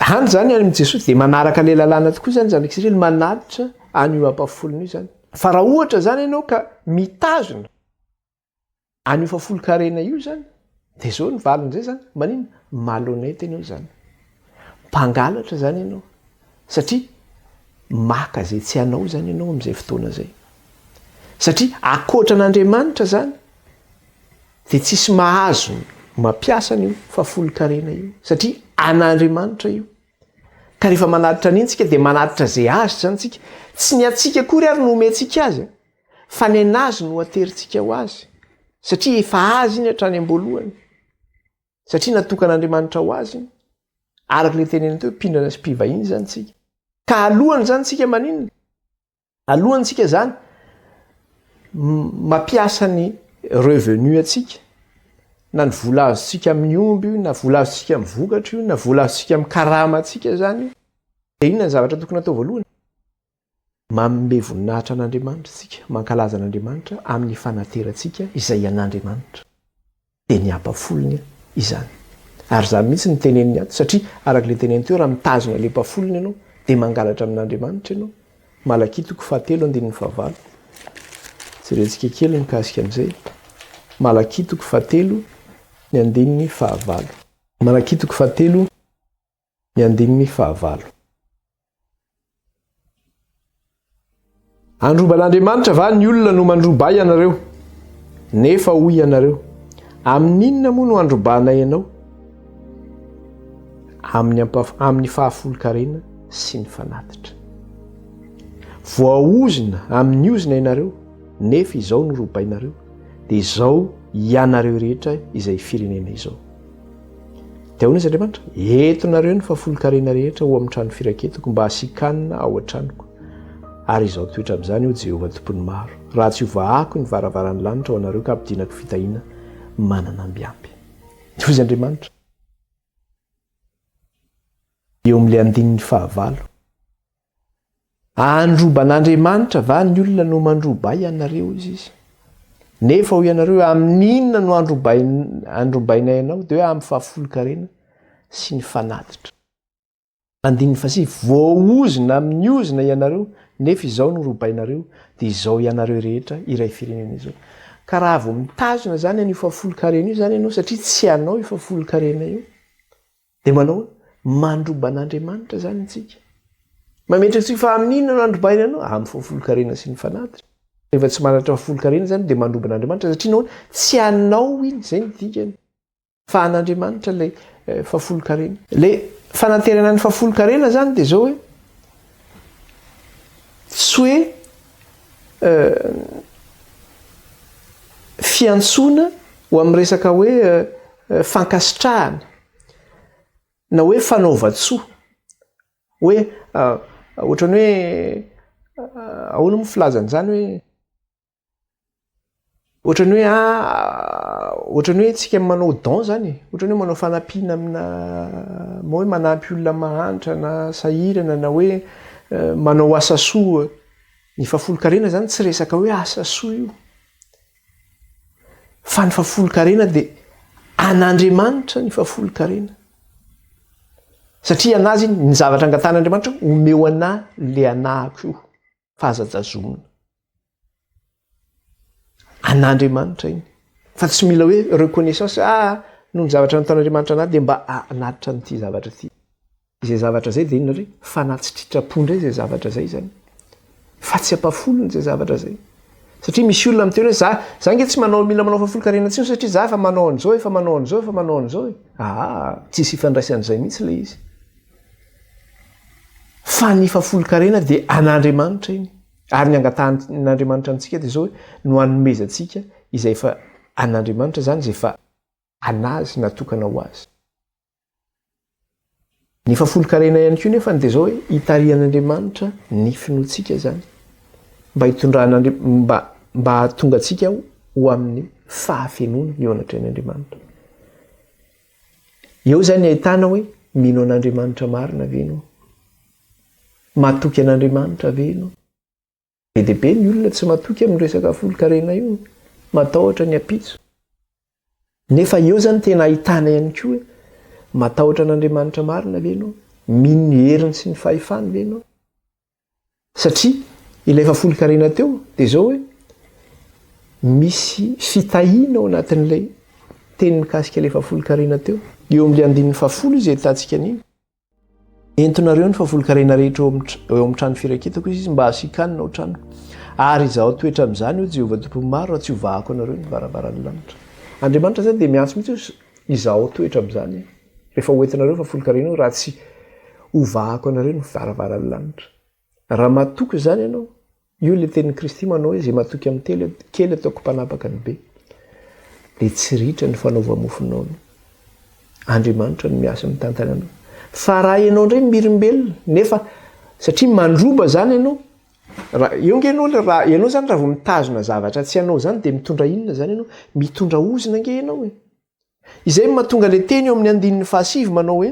Speaker 1: any izany any amin'i Jesosy dia manaraka ilay lalàna tokoa izany zanak'Israely, manatitra an'io ampahafolony io izany. Fa raha ohatra izany ianao ka mitazona an'io fahafolon-karena io izany, dia izao ny valin'izay izany, maninona? Malhonnête ianao izany. Mpangalatra izany ianao. Satria maka izay tsy anao izany ianao amin'izay fotoana izay. Satria ankoatra an'Andriamanitra izany, Dia tsisy mahazo mampiasa an'io fahafolonkarena io satria an'Andriamanitra io. Ka rehefa manatitra an'iny tsika dia manatitra izay azy izany tsika. Tsy ny antsika akory ary no omentsika azy fa ny an'azy no aterintsika ho azy satria efa azy iny hatrany am-boalohany. Satria natokan'Andriamanitra ho azy iny. Araka ilay tenenina teo hoe mpindrana sy mpivahiny izany tsika. Ka alohany izany tsika maninona? Alohan'ny tsika zany mampiasa ny revenu antsika na ny vola azontsika amin'ny omby io na vola azontsika amin'ny vokatra io na vola azontsika amin'ny karama antsika zany io dia inona ny zavatra tokony atao voalohany? Manome voninahitra an'Andriamanitra isika, mankalaza an'Andriamanitra amin'ny fanaterantsika izay an'Andriamanitra. Dia ny ampafolony izany. Ary izany mihitsy no teneniny ato, satria araka ilay teneniny teo, raha mitazona ilay ampafolony ianao, dia mangalatra amin'Andriamanitra ianao. Malakia toko fahatelo andininy fahavalo. Jerentsika kely mikasika an'izay. Malakia toko fahatelo ny andininy fahavalo. Malakia toko fahatelo ny andininy fahavalo. Handroba an'Andriamanitra va ny olona no mandroba ahy ianareo? Nefa hoy ianareo, Amin'inona moa no handrobanay anao? Amin'ny amin'ny fahafolon-karena sy ny fanatitra. Voaozona amin'ny ozona ianareo, nefa izao no robainareo, dia izao ianareo rehetra izay firenena izao. Dia ahoana izy Andriamanitra? Entinareo ny fahafolonkarena rehetra ho amin'ny trano firaketako mba hasian-kanina ao an-tranoko. Ary izao toetra amin'izany, hoy Jehovah Tompon'ny maro, raha tsy hovahako ny varavaran'ny lanitra ho anareo ka hampidinako fitahiana manana ambiampy. Dia hoy izy Andriamanitra, eo amin'ilay andininy fahavalo, Handroba an'Andriamanitra va ny olona no mandroba ahy ianareo? Hoy izy. Nefa hoy ianareo, amin'inona no handrobainay anao? Dia hoe amin'ny fahafolonkarena sy ny fanatitra. Andininy fahasivy, voaozona amin'ny ozona ianareo, nefa izao no robainareo, dia izao ianareo rehetra iray firenena izao. Ka raha vao mitazona izany an'io fahafolonkarena io izany ianao, satria tsy anao io fahafolonkarena io, Dia manao hoe, Mandroba an'Andriamanitra izany isika. Mametraka antsika fa amin'inona no androbaina anao? Amin'ny fahafolonkarena sy ny fanatitra. Rehefa tsy manatitra fahafolonkarena izany dia mandroba an'Andriamanitra satria nahoana? Tsy anao iny, izay no dikany. Fa an'Andriamanitra ilay eh, fahafolonkarena. Ilay fanantenana ny fahafolonkarena izany dia izao hoe tsy hoe eh, fiantsoana ho amin'ny resaka hoe eh, fankasitrahana na hoe fanaovan-tsoa. Hoe ohatran'ny hoe ahoana moa filazana izany hoe Ohatran'ny hoe ohatran'ny hoe tsika manao don zany e, ohatran'ny hoe manao fanampiana amina hoe manampy olona mahantra na sahirana na hoe manao asa soa. Ny fahafolonkarena zany tsy resaka hoe asa soa io. Fa ny fahafolonkarena dia an'Andriamanitra ny fahafolonkarena. Satria an'azy iny, ny zavatra angatahan'Andriamanitra omeo anah le anahako io fa aza jazomina. An'Andriamanitra iny. Fa tsy mila hoe reconnaissance, ah, noho ny zavatra nataon'Andriamanitra anahy dia mba hanatitra an'ity zavatra ity. Izay zavatra izay dia inona indray? Fanatsitritrapo indray izay zavatra izay izany. Fa tsy ampafolony izay zavatra izay. Satria misy olona miteny hoe za, za nge tsy manao mila manao fahafolonkarena intsony satria za efa manao an'izao, efa manao an'izao, efa manao an'izao e. Aa, tsisy ifandraisan'izay mihitsy ilay izy. Fa ny fahafolonkarena dia an'Andriamanitra iny. Ary ny angatahan'Andriamanitra amintsika dia izao hoe, no hanomezantsika izay efa an'Andriamanitra izany, izay efa an'Azy, natokana ho Azy. Ny fahafolonkarena ihany koa nefa dia izao hoe, hitarihan'Andriamanitra ny finoantsika izany, mba hitondran'Andri-, mba, mba hahatonga antsika ho amin'ny fahafenoana eo anatrehan'Andriamanitra. Eo izany ahitana hoe, mino an'Andriamanitra marina ve ianao? Matoky an'Andriamanitra ve ianao? Be dia be ny olona tsy matoky amin'ny resaka folon-karena io, matahotra ny ampitso. Nefa eo izany tena ahitana ihany koa hoe matahotra an'Andriamanitra marina ve ianao? Mino ny heriny sy ny fahefany ve ianao? Satria ilay fahafolon-karena teo dia izao hoe misy fitahiana ao anatin'ilay teny mikasika ilay fahafolon-karena teo. Eo amin'ilay andininy fahafolo izay ahitantsika an'iny. Entinareo ny fahafolonkarena rehetra eo amin'ny trano firaketako izy mba hasikanina ao tranoko. Ary izaho toetra amin'izany, hoy Jehovah Tompon'ny maro, raha tsy hovahako anareo ny varavaran'ny lanitra. Andriamanitra izany dia miantso mihitsy hoe izaho toetra amin'izany. Rehefa hoentinareo ny fahafolonkarena io, raha tsy hovahako anareo ny varavaran'ny lanitra. Raha matoky izany ianao, Io ilay tenin'i Kristy manao hoe izay matoky amin'ny telo kely ataoko mpanapaka ny be. Dia tsy ritra ny fanaova-mofonao. Andriamanitra no miasa mitantana anao. Fa raha ianao indray mirimbelona nefa satria mandroba izany ianao, raha eo nge ianao raha ianao izany raha vao mitazona zavatra tsy anao izany dia mitondra inona izany ianao? Mitondra ozona nge ianao e. Izay no mahatonga ilay teny eo amin'ny andininy fahasivy manao hoe,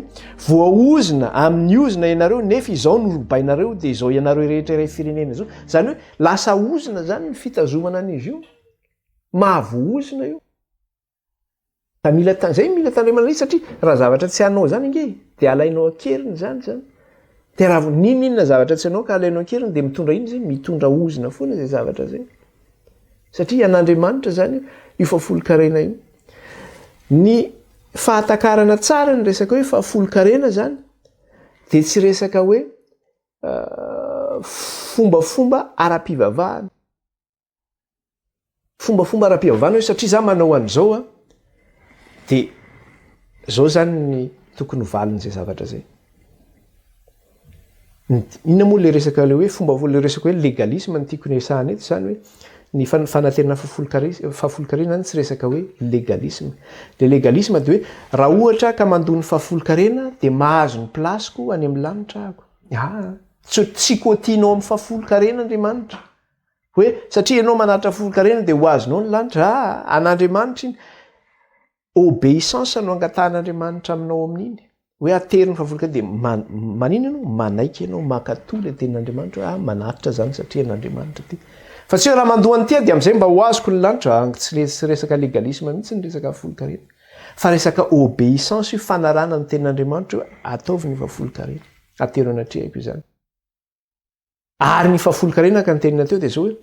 Speaker 1: Voaozona amin'ny ozona ianareo, nefa izao no robainareo, dia izao ianareo rehetra iray firenena izao. Izany hoe lasa ozona izany ny fitazomana an'izy io. Mahavoaozona io. Ka mila, izay mila tandremana ilay izy satria raha zavatra tsy anao izany ange dia alainao an-keriny izany izany. Dia raha vao n'inon'inona zavatra tsy anao ka alainao an-keriny dia mitondra inona izay? Mitondra ozona foana izay zavatra izay. Satria an'Andriamanitra izany io fahafolonkarena io. Ny fahatakarana tsara ny resaka hoe fahafolonkarena izany dia tsy resaka hoe fombafomba ara-pivavahana. Fombafomba ara-pivavahana hoe satria za manao an'izao a, dia zao zany ny tokony ho valin'izay zavatra zay. Inona moa le resaka le hoe fomba le resaka hoe légalisme no tiako resahana eto zany hoe ny fanaterana fahafolonkarena zany tsy resaka hoe légalisme. Le légalisme dia hoe raha ohatra ka mandoa ny fahafolonkarena dia mahazo ny place-ko any amin'ny lanitra aho. Aa, tsy tsy quotianao amin'ny fahafolonkarena Andriamanitra. Hoe satria ianao manatitra folon-karena dia ho azonao ny lanitra. Aa, an'Andriamanitra iny. Obéissance no angatahan'Andriamanitra aminao amin'iny. Hoe atero ny fahafolon-karena dia manina ianao? Manaiky ianao, mankatò ilay tenin'Andriamanitra hoe ah, manatitra izany satria an'Andriamanitra ity. Fa tsy hoe raha mandoa an'ity aho dia amin'izay mba ho azoko ny lanitra. Ah, tsy tsy resaka légalisme mihitsy ny resaka fahafolon-karena. Fa resaka obéissance io, fanarahana ny tenin'Andriamanitra hoe ataovy ny fahafolon-karena. Atero anatrehako izany. Ary ny fahafolonkarena araka ny teniny teo dia izao hoe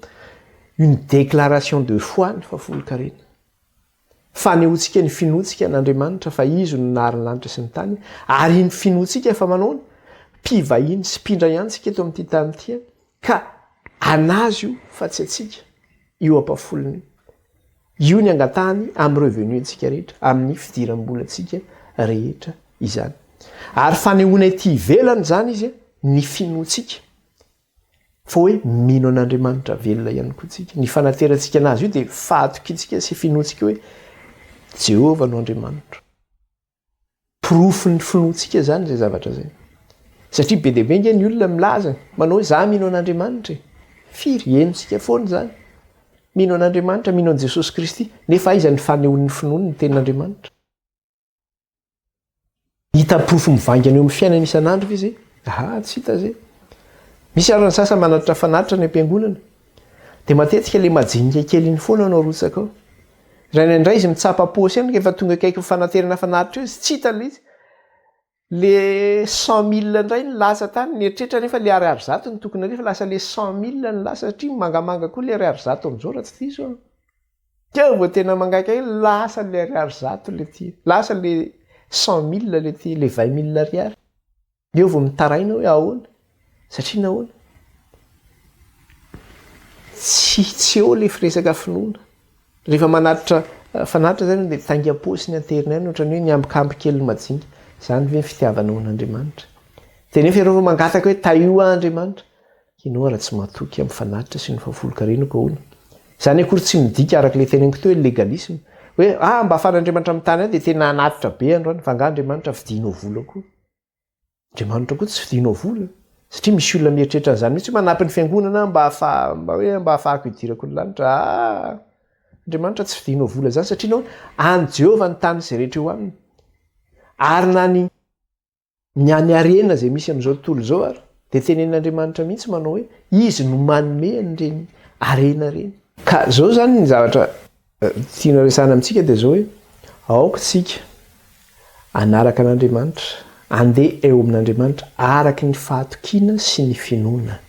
Speaker 1: une déclaration de foi ny fahafolonkarena. Fanehoantsika ny finoantsika an'Andriamanitra fa Izy no nahary ny lanitra sy ny tany ary iny finoantsika fa manao ny mpivahiny sy mpindray ihany tsika eto amin'ity tany ity ka an'Azy io fa tsy antsika io ampahafolony io. Io ny angatahany amin'ny revenu antsika rehetra, amin'ny fidiram-bolantsika rehetra izany. Ary fanehoana ety ivelany izany izy ny finoantsika fa hoe mino an'Andriamanitra velona ihany koa tsika. Ny fanaterantsika anazy io dia fahatokiantsika sy finoantsika hoe Jehovah no Andriamanitro. Porofon'ny finoantsika izany izay zavatra izay. Satria be dia be ange ny olona milaza, manao hoe za mino an'Andriamanitra e. Firy? Henontsika foana izany. Mino an'Andriamanitra, mino an'i Jesosy Kristy, nefa aiza ny fanehoan'ny finoany ny tenin'Andriamanitra? Hita porofo mivaingana eo amin'ny fiainana isan'andro ve izay? Aha, tsy hita izay. Misy ary ny sasany manatitra fanatitra any am-piangonana. Dia matetika ilay majinika kely iny foana no arotsaka ao. Raha indraindray izy mitsapa paosy ihany rehefa tonga akaiky ny fanaterana fanatitra eo izy, tsy hita ilay izy. Le 100 mille indray no lasa tany, nieritreritra nefa le ariary zato no tokony alefa, lasa le 100 mille no lasa satria mangamanga koa le ariary zato amin'izao raha tsy diso aho. Teo vao tena mangaika hoe lasa le ariary zato le ty, lasa le 100 mille le ty, le 20 mille ariary. Eo vao mitaraina hoe ahoana? Satria nahoana? Tsy tsy eo le firesaka finoana. Rehefa manatitra fanatitra zany dia taingam-paosy ny anterina any ohatran'ny hoe niambokambo kely ny majinika. Izany ve ny fitiavanao an'Andriamanitra? Dia nefa ianao vao mangataka hoe tahio aho Andriamanitra. Ianao raha tsy matoky amin'ny fanatitra sy ny fahafolonkarena koa ahoana? Izany akory tsy midika araka ilay teneniko teo hoe legalisme. Hoe ah mba afahan'Andriamanitra mitany ahy dia tena hanatitra be androany fa angaha Andriamanitra vidianao vola koa? Andriamanitra koa tsy vidianao vola satria misy olona mieritreritra an'izany mihitsy hoe manampy ny fiangonana aho mba ahafaha mba hoe mba ahafahako hidirako ny lanitra. Ah! Andriamanitra tsy vidianao vola izany satria nahoana? An'i Jehovah ny tany izay rehetra eo aminy. Ary na ny ny any harena izay misy amin'izao tontolo izao ary dia tenenin'Andriamanitra mihitsy manao hoe izy no manome an'ireny harena ireny. Ka izao izany ny zavatra tiana resahana amintsika dia izao hoe aoka isika hanaraka an'Andriamanitra, handeha eo amin'Andriamanitra araka ny fahatokiana sy ny finoana.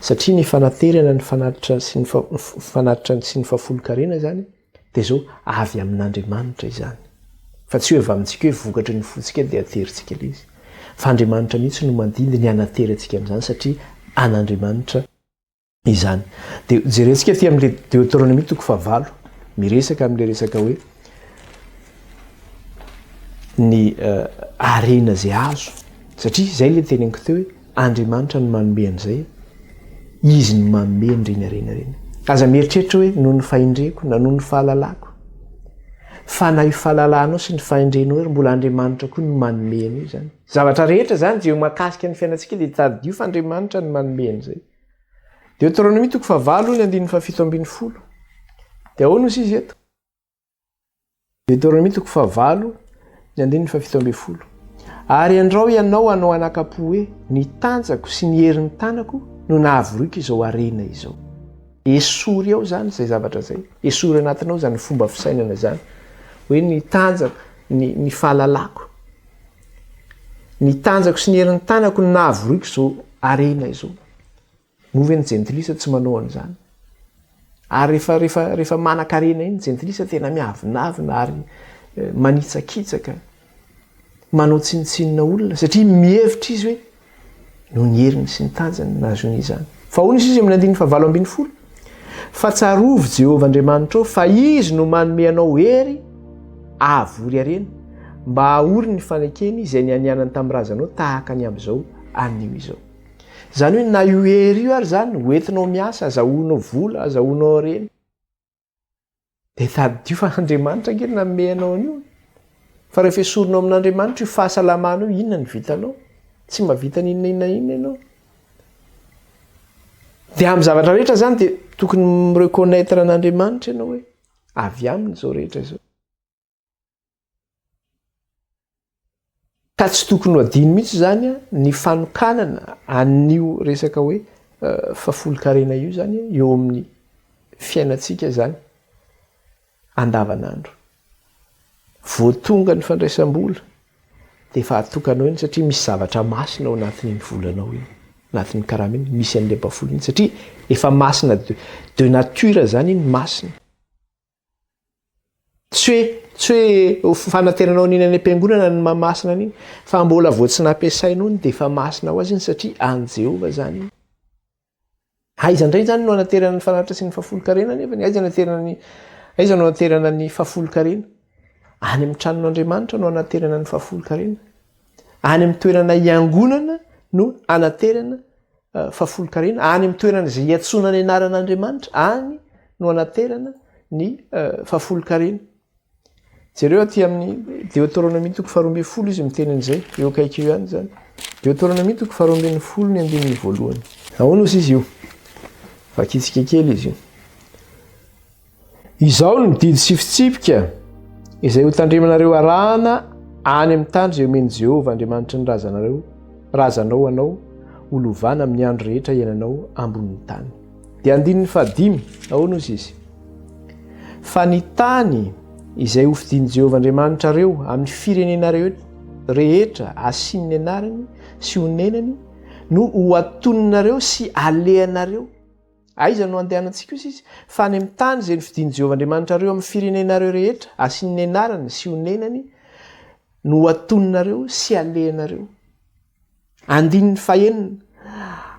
Speaker 1: Satria ny fanaterana ny fanatitra sy ny fanatitra sy ny fahafolonkarena izany Dia izao, avy amin'Andriamanitra izany. Fa tsy hoe avy amintsika hoe vokatry ny fontsika dia aterintsika ilay izy. Fa Andriamanitra mihitsy no mandidy ny hanaterantsika amin'izany satria an'Andriamanitra izany. Dia jerentsika aty amin'ilay Deoteronomia toko fahavalo, miresaka amin'ilay resaka hoe ny harena izay azo. Satria izay ilay teneniko teo hoe Andriamanitra no manome an'izay, Izy no manome an'ireny harena ireny. Aza mieritreritra hoe noho ny fahendreko na noho ny fahalalako. Fa na io fahalalanao sy ny fahendrenao io mbola Andriamanitra koa no manome an'io izany. Zavatra rehetra izany izay mahakasika ny fiainantsika dia tadidio fa Andriamanitra no manome an'izay. Deoteronomia toko fahavalo ny andininy fahafito ambin'ny folo. Dia ahoana hoy izy eto? Deoteronomia toko fahavalo, ny andininy fahafito ambin'ny folo. Ary andrao ianao hanao anakam-po hoe, Ny tanjako sy ny herin'ny tanako no nahavoriako izao harena izao. Esory ao izany izay zavatra izay. Esory anatinao izany fomba fisainana izany. Hoe ny tanjako, ny, ny fahalalako. Ny tanjako sy ny herin'ny tanako no nahavoriako izao harena izao. Moa ve ny jentilisa tsy manao an'izany? Ary rehefa, rehefa, rehefa manan-karena iny ny jentilisa tena miavonavona ary eh, manitsakitsaka, manao tsinontsinona olona, satria mihevitra izy hoe noho ny heriny sy ny tanjany no nahazoany izany. Fa hoy izy amin'ny andininy fahavalo ambin'ny folo, fa tsarovy Jehovah Andriamanitrao fa Izy no manome anao hery hahavory harena, mba hahory ny fanekeny izay nianianany tamin'ny razanao tahaka ny amin'izao anio izao. Izany hoe na io hery io ary izany hoentinao miasa, azahoanao vola, azahoanao harena. Dia tadidio fa Andriamanitra ange no nanome anao an'io. Fa rehefa esorinao amin'Andriamanitra io fahasalamana io, inona no vitanao? Tsy mahavita n'inona inona inona ianao. Dia amin'ny zavatra rehetra izany dia tokony mi-reconnaître an'Andriamanitra ianao hoe avy aminy izao rehetra izao. Ka tsy tokony ho adino mihitsy izany ny fanokanana an'io resaka hoe fahafolonkarena io izany eo amin'ny fiainantsika izany andavanandro. Vao tonga ny fandraisam-bola dia efa atokanao iny satria misy zavatra masina ao anatin'iny volanao iny, anatin'ny karama iny, misy an'ilay mpahafolony iny satria efa masina de nature izany iny masina. Tsy hoe tsy hoe fanateranao an'iny any am-piangonana ny maha masina an'iny, fa mbola vao tsy nampiasainao iny dia efa masina ho azy iny satria an'i Jehovah izany iny. Aiza indray izany no anaterana ny fanatitra sy ny fahafolonkarena nefa? Aiza anaterana ny aiza no anaterana ny fahafolonkarena? Any amin'ny tranon'Andriamanitra no anaterana ny fahafolonkarena. Any amin'ny toerana iangonana no anaterana fahafolonkarena, any amin'ny toerana izay iantsoana ny anaran'Andriamanitra, any no anaterana ny fahafolonkarena. Jereo aty amin'ny Deoteronomia toko faharoa ambin'ny folo izy miteny an'izay, eo akaiky eo ihany izany. Deoteronomia toko faharoa ambin'ny folo ny andininy voalohany. Ahoana ozy izy io? Vakitsika kely izy io. Izao no didy sy fitsipika izay hotandremanareo arahana any amin'ny tany izay omen'i Jehovah Andriamanitry ny razanareo, razanao anao ho lovana amin'ny andro rehetra iainanao ambonin'ny tany. Dia andininy fahadimy, ahoana ozy izy? Fa ny tany izay hofidian'i Jehovah Andriamanitrareo amin'ny firenenareo rehetra asiany ny anarany sy honenany no hohatoninareo sy alehanareo. Aiza no andehanantsika ozy izy? Fa any amin'ny tany izay nofidian'i Jehovah Andriamanitrareo amin'ny firenenareo rehetra asiany ny anarany sy honenany no hohatoninareo sy alehanareo. Andininy fahenina,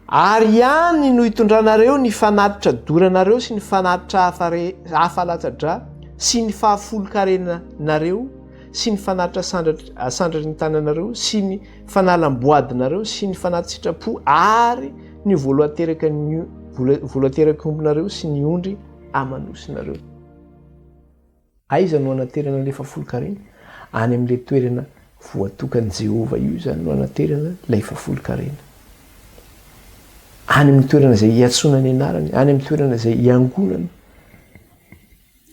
Speaker 1: Ary any no hitondranareo ny fanatitra doranareo sy ny fanatitra hafa hafa latsa-drà sy ny fahafolon-karenanareo sy ny fanatitra asandratry ny tananareo sy ny fanalam-boadinareo sy ny fanati-tsitrapo ary ny voalohan-teraka ny voalohan-teraky ombinareo sy ny ondry aman'osinareo. Aiza no anaterana ilay fahafolonkarena? Any amin'ilay toerana voatokan'i Jehovah io izany no anaterana ilay fahafolonkarena. Any amin'ny toerana izay iantsoana ny anarany, any amin'ny toerana izay iangonana.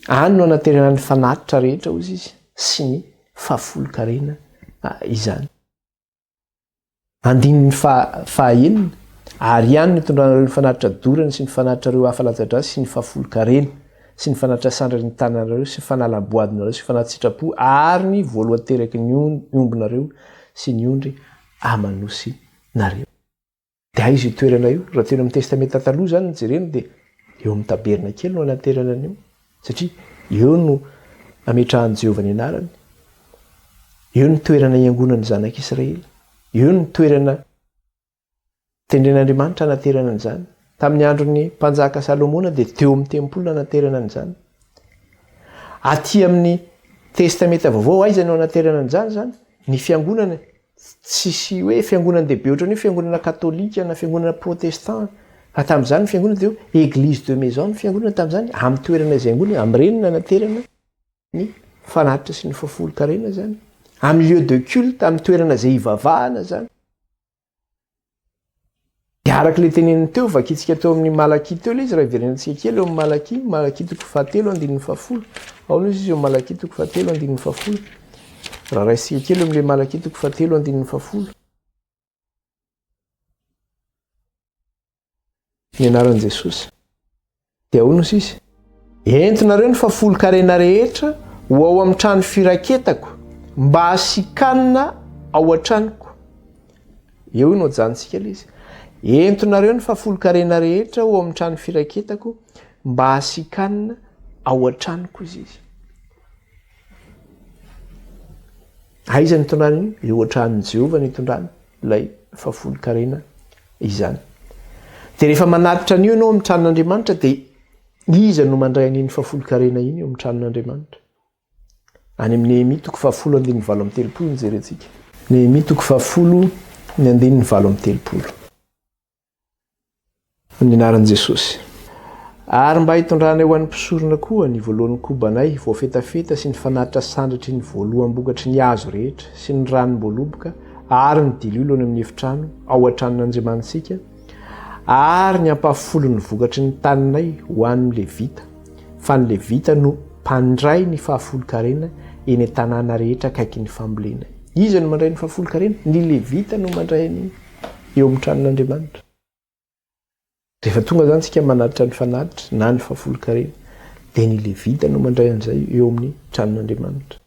Speaker 1: Any no anaterana ny fanatitra rehetra, hozy izy, sy ny fahafolonkarena izany. Andininy fahaenina, Ary ihany no itondranareo ny fanatitra dorana sy ny fanatitrareo hafa latsa-drà sy ny fahafolon-karena sy ny fanatitra sandrin'ny tananareo sy ny fanalam-boadinareo sy ny fanati-tsitrapo ary ny voalohan-teraky ny ombinareo sy ny ondry aman'osinareo. Dia aiza io toerana io? Raha teny amin'ny Testamenta Taloha izany no jerena dia eo amin'ny tabernakely no anaterana an'io satria eo no ametrahan'i Jehovah ny anarany. Eo ny toerana iangonan'ny zanak'Israely. Eo ny toerana tendren'Andriamanitra hanaterana an'izany. Tamin'ny andron'ny mpanjaka Salomona dia teo amin'ny tempoly nanaterana an'izany. Aty amin'ny Testamenta Vaovao aiza no anaterana an'izany izany? Ny fiangonana tsisy hoe fiangonan-dehibe ohatran'ny hoe fiangonana katolika na fiangonana protestant fa tamin'izany ny fiangonana dia hoe église de maison ny fiangonana tamin'izany amin'ny toerana izay angonana amin'ireny nanaterana ny fanatitra sy ny fahafolonkarena zany, amin'ny lieu de culte, amin'ny toerana izay hivavahana zany. Dia araka ilay teneniny teo, vakintsika teo amin'ny Malakia teo ilay izy, raha hiverenantsika kely eo amin'ny Malakia, Malakia toko fahatelo andininy fahafolo. Aona izy eo Malakia toko fahatelo andininy fahafolo. Raha raisintsika kely eo amin'ilay Malakia toko fahatelo andininy fahafolo. Ny anaran'i Jesosy. Dia ahoana hoy izy? Entinareo ny fahafolonkarena rehetra ho ao amin'ny trano firaketako mba hasikanina ao an-tranoko. Eo no ajanontsika ilay izy. Entinareo ny fahafolonkarena rehetra ho ao amin'ny trano firaketako mba hasikanina ao an-tranoko izy izy. Aiza ny itondrana io? Eo an-tranon'i Jehovah ny itondrana ilay fahafolonkarena izany. Dia rehefa manatitra an'io ianao amin'ny tranon'Andriamanitra dia iza no mandray an'iny fahafolonkarena iny eo amin'ny tranon'Andriamanitra? Any amin'ny Nehemia toko fahafolo andininy 38 no jerentsika. Nehemia toko fahafolo ny andininy 38. Amin'ny anaran'i Jesosy. Ary mba hitondranay ho an'ny mpisorona koa ny voalohan'ny kobanay voafetafeta sy ny fanatitra sandratry ny voaloham-bokatry ny hazo rehetra sy ny ranom-boaloboka ary ny diloilo any amin'ny efitrano ao an-tranon'Andriamanitsika ary ny ampahafolon'ny vokatry ny taninay ho an'ny Levita, fa ny Levita no mpandray ny fahafolon-karena eny an-tanàna rehetra akaikin'ny fambolena. Iza no mandray ny fahafolon-karena? Ny Levita no mandray an'iny eo amin'ny tranon'Andriamanitra. Rehefa tonga izany isika manatitra ny fanatitra na ny fahafolonkarena, dia ny Levita no mandray an'izay eo amin'ny tranon'Andriamanitra.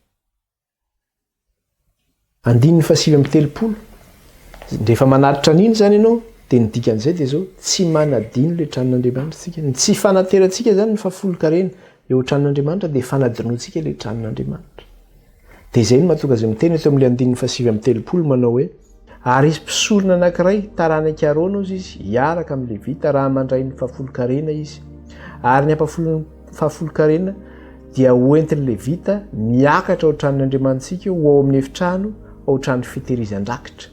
Speaker 1: Andininy faha-39. Rehefa manatitra an'iny izany ianao, dia ny dikan'izay dia izao, tsy manadino ilay tranon'Andriamanitra isika. Ny tsy fanaterantsika izany ny fahafolonkarena eo an-tranon'Andriamanitra dia fanadinoantsika ilay tranon'Andriamanitra. Dia izay no mahatonga azy miteny eto amin'ilay andininy faha-39 manao hoe, Ary hisy mpisorona anankiray, taranak'i Arona hozy izy, hiaraka amin'ny Levita raha mandray ny fahafolonkarena izy. Ary ny ampahafolon'ny fahafolonkarena dia hoentin'ny Levita miakatra ao an-tranon'Andriamanitsika ho ao amin'ny efitrano ao an-trano fitehirizan-drakitra.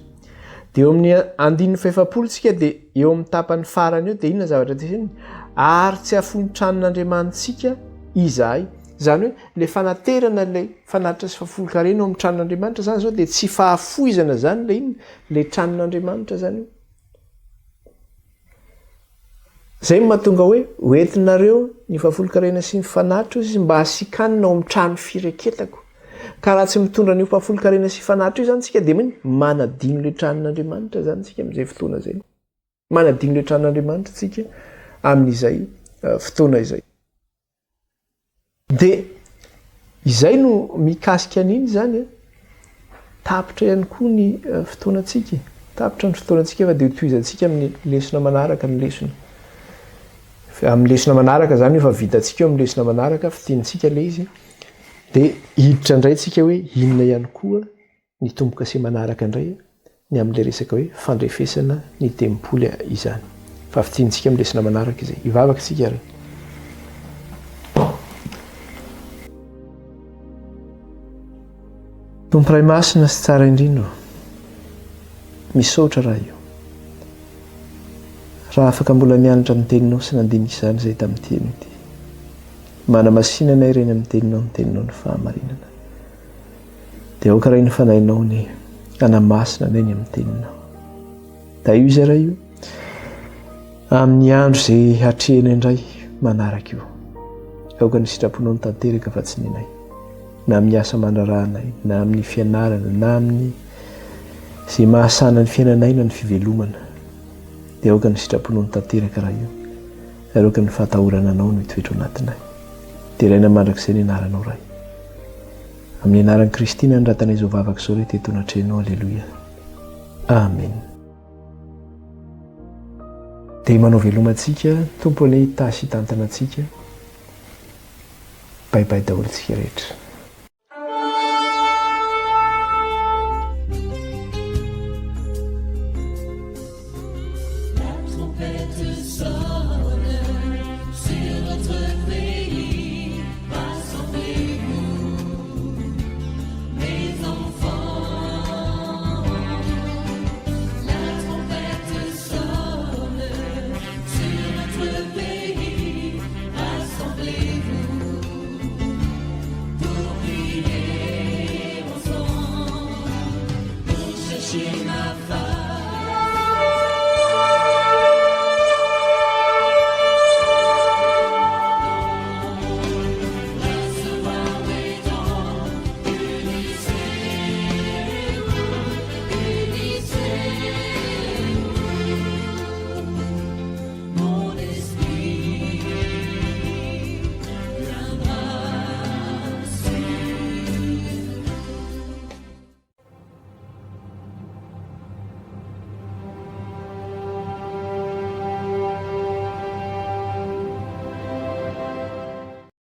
Speaker 1: Dia eo amin'ny andininy fahefapolo isika dia eo amin'ny tapany farany eo dia inona zavatra teneniny? Ary tsy hafoin'ny tranon'Andriamanitsika izahay. Izany hoe ilay fanaterana ilay fanatitra sy fahafolonkarena ao amin'ny tranon'Andriamanitra izany izao dia tsy fahafoizana izany ilay inona? Ilay tranon'Andriamanitra izany io. Izay no mahatonga hoe hoentinareo ny fahafolonkarena sy ny fanatitra hozy izy mba hasikanina ao amin'ny trano fireketako. Ka raha tsy mitondra an'io fahafolonkarena sy fanatitra io izany isika dia mino manadino ilay tranon'Andriamanitra izany isika amin'izay fotoana izay. Manadino ilay tranon'Andriamanitra isika amin'izay eh, fotoana izay. Dia izay no mikasika an'iny izany an. Tapitra ihany koa ny eh, fotoanantsika e. Tapitra ny fotoanantsika fa dia hotohizantsika amin'ny lesona manaraka ny lesona. Amin'ny lesona manaraka izany efa vitantsika eo amin'ny lesona manaraka, fintinitsika ilay izy. Dia hiditra indray tsika hoe inona ihany koa Ny tombo-kase manaraka indray ny amin'ilay resaka hoe fandrefesana ny tempoly izany. Fa fintinitsika amin'ny lesona manaraka izay. Hivavaka isika ary. Tompo Ray Masina sy Tsara Indrindra ô, misaotra Ray ô. Raha afaka mbola nianatra ny Teninao sy nandinika izany izay tamin'ity anio ity. Manamasina anay Reny amin'ny Teninao, ny Teninao ny fahamarinana. Dia aoka Ray ny Fanahinao anie hanamasina anay ny amin'ny Teninao. Tahio izy Ray io amin'ny andro izay hatrehina indray manaraka io. Aoka ny sitraponao no tanteraka fa tsy ny anay. Na amin'ny asa aman-draharahanay, na amin'ny fianarana, na amin'ny izay mahasana ny fiainanay na ny fivelomana. Dia aoka ny sitraponao no tanteraka Ray io. Ary aoka ny fahatahorana Anao no hitoetra ao anatinay. Deraina mandrakizay ny anaranao Ray. Amin'ny anaran'i Kristy nanoratana izao vavaka izao re teto anatrehanao Aleloia. Amen. Dia manao veloma antsika, Tompo anie hitahy sy hitantana antsika. Bye bye daholo tsika rehetra.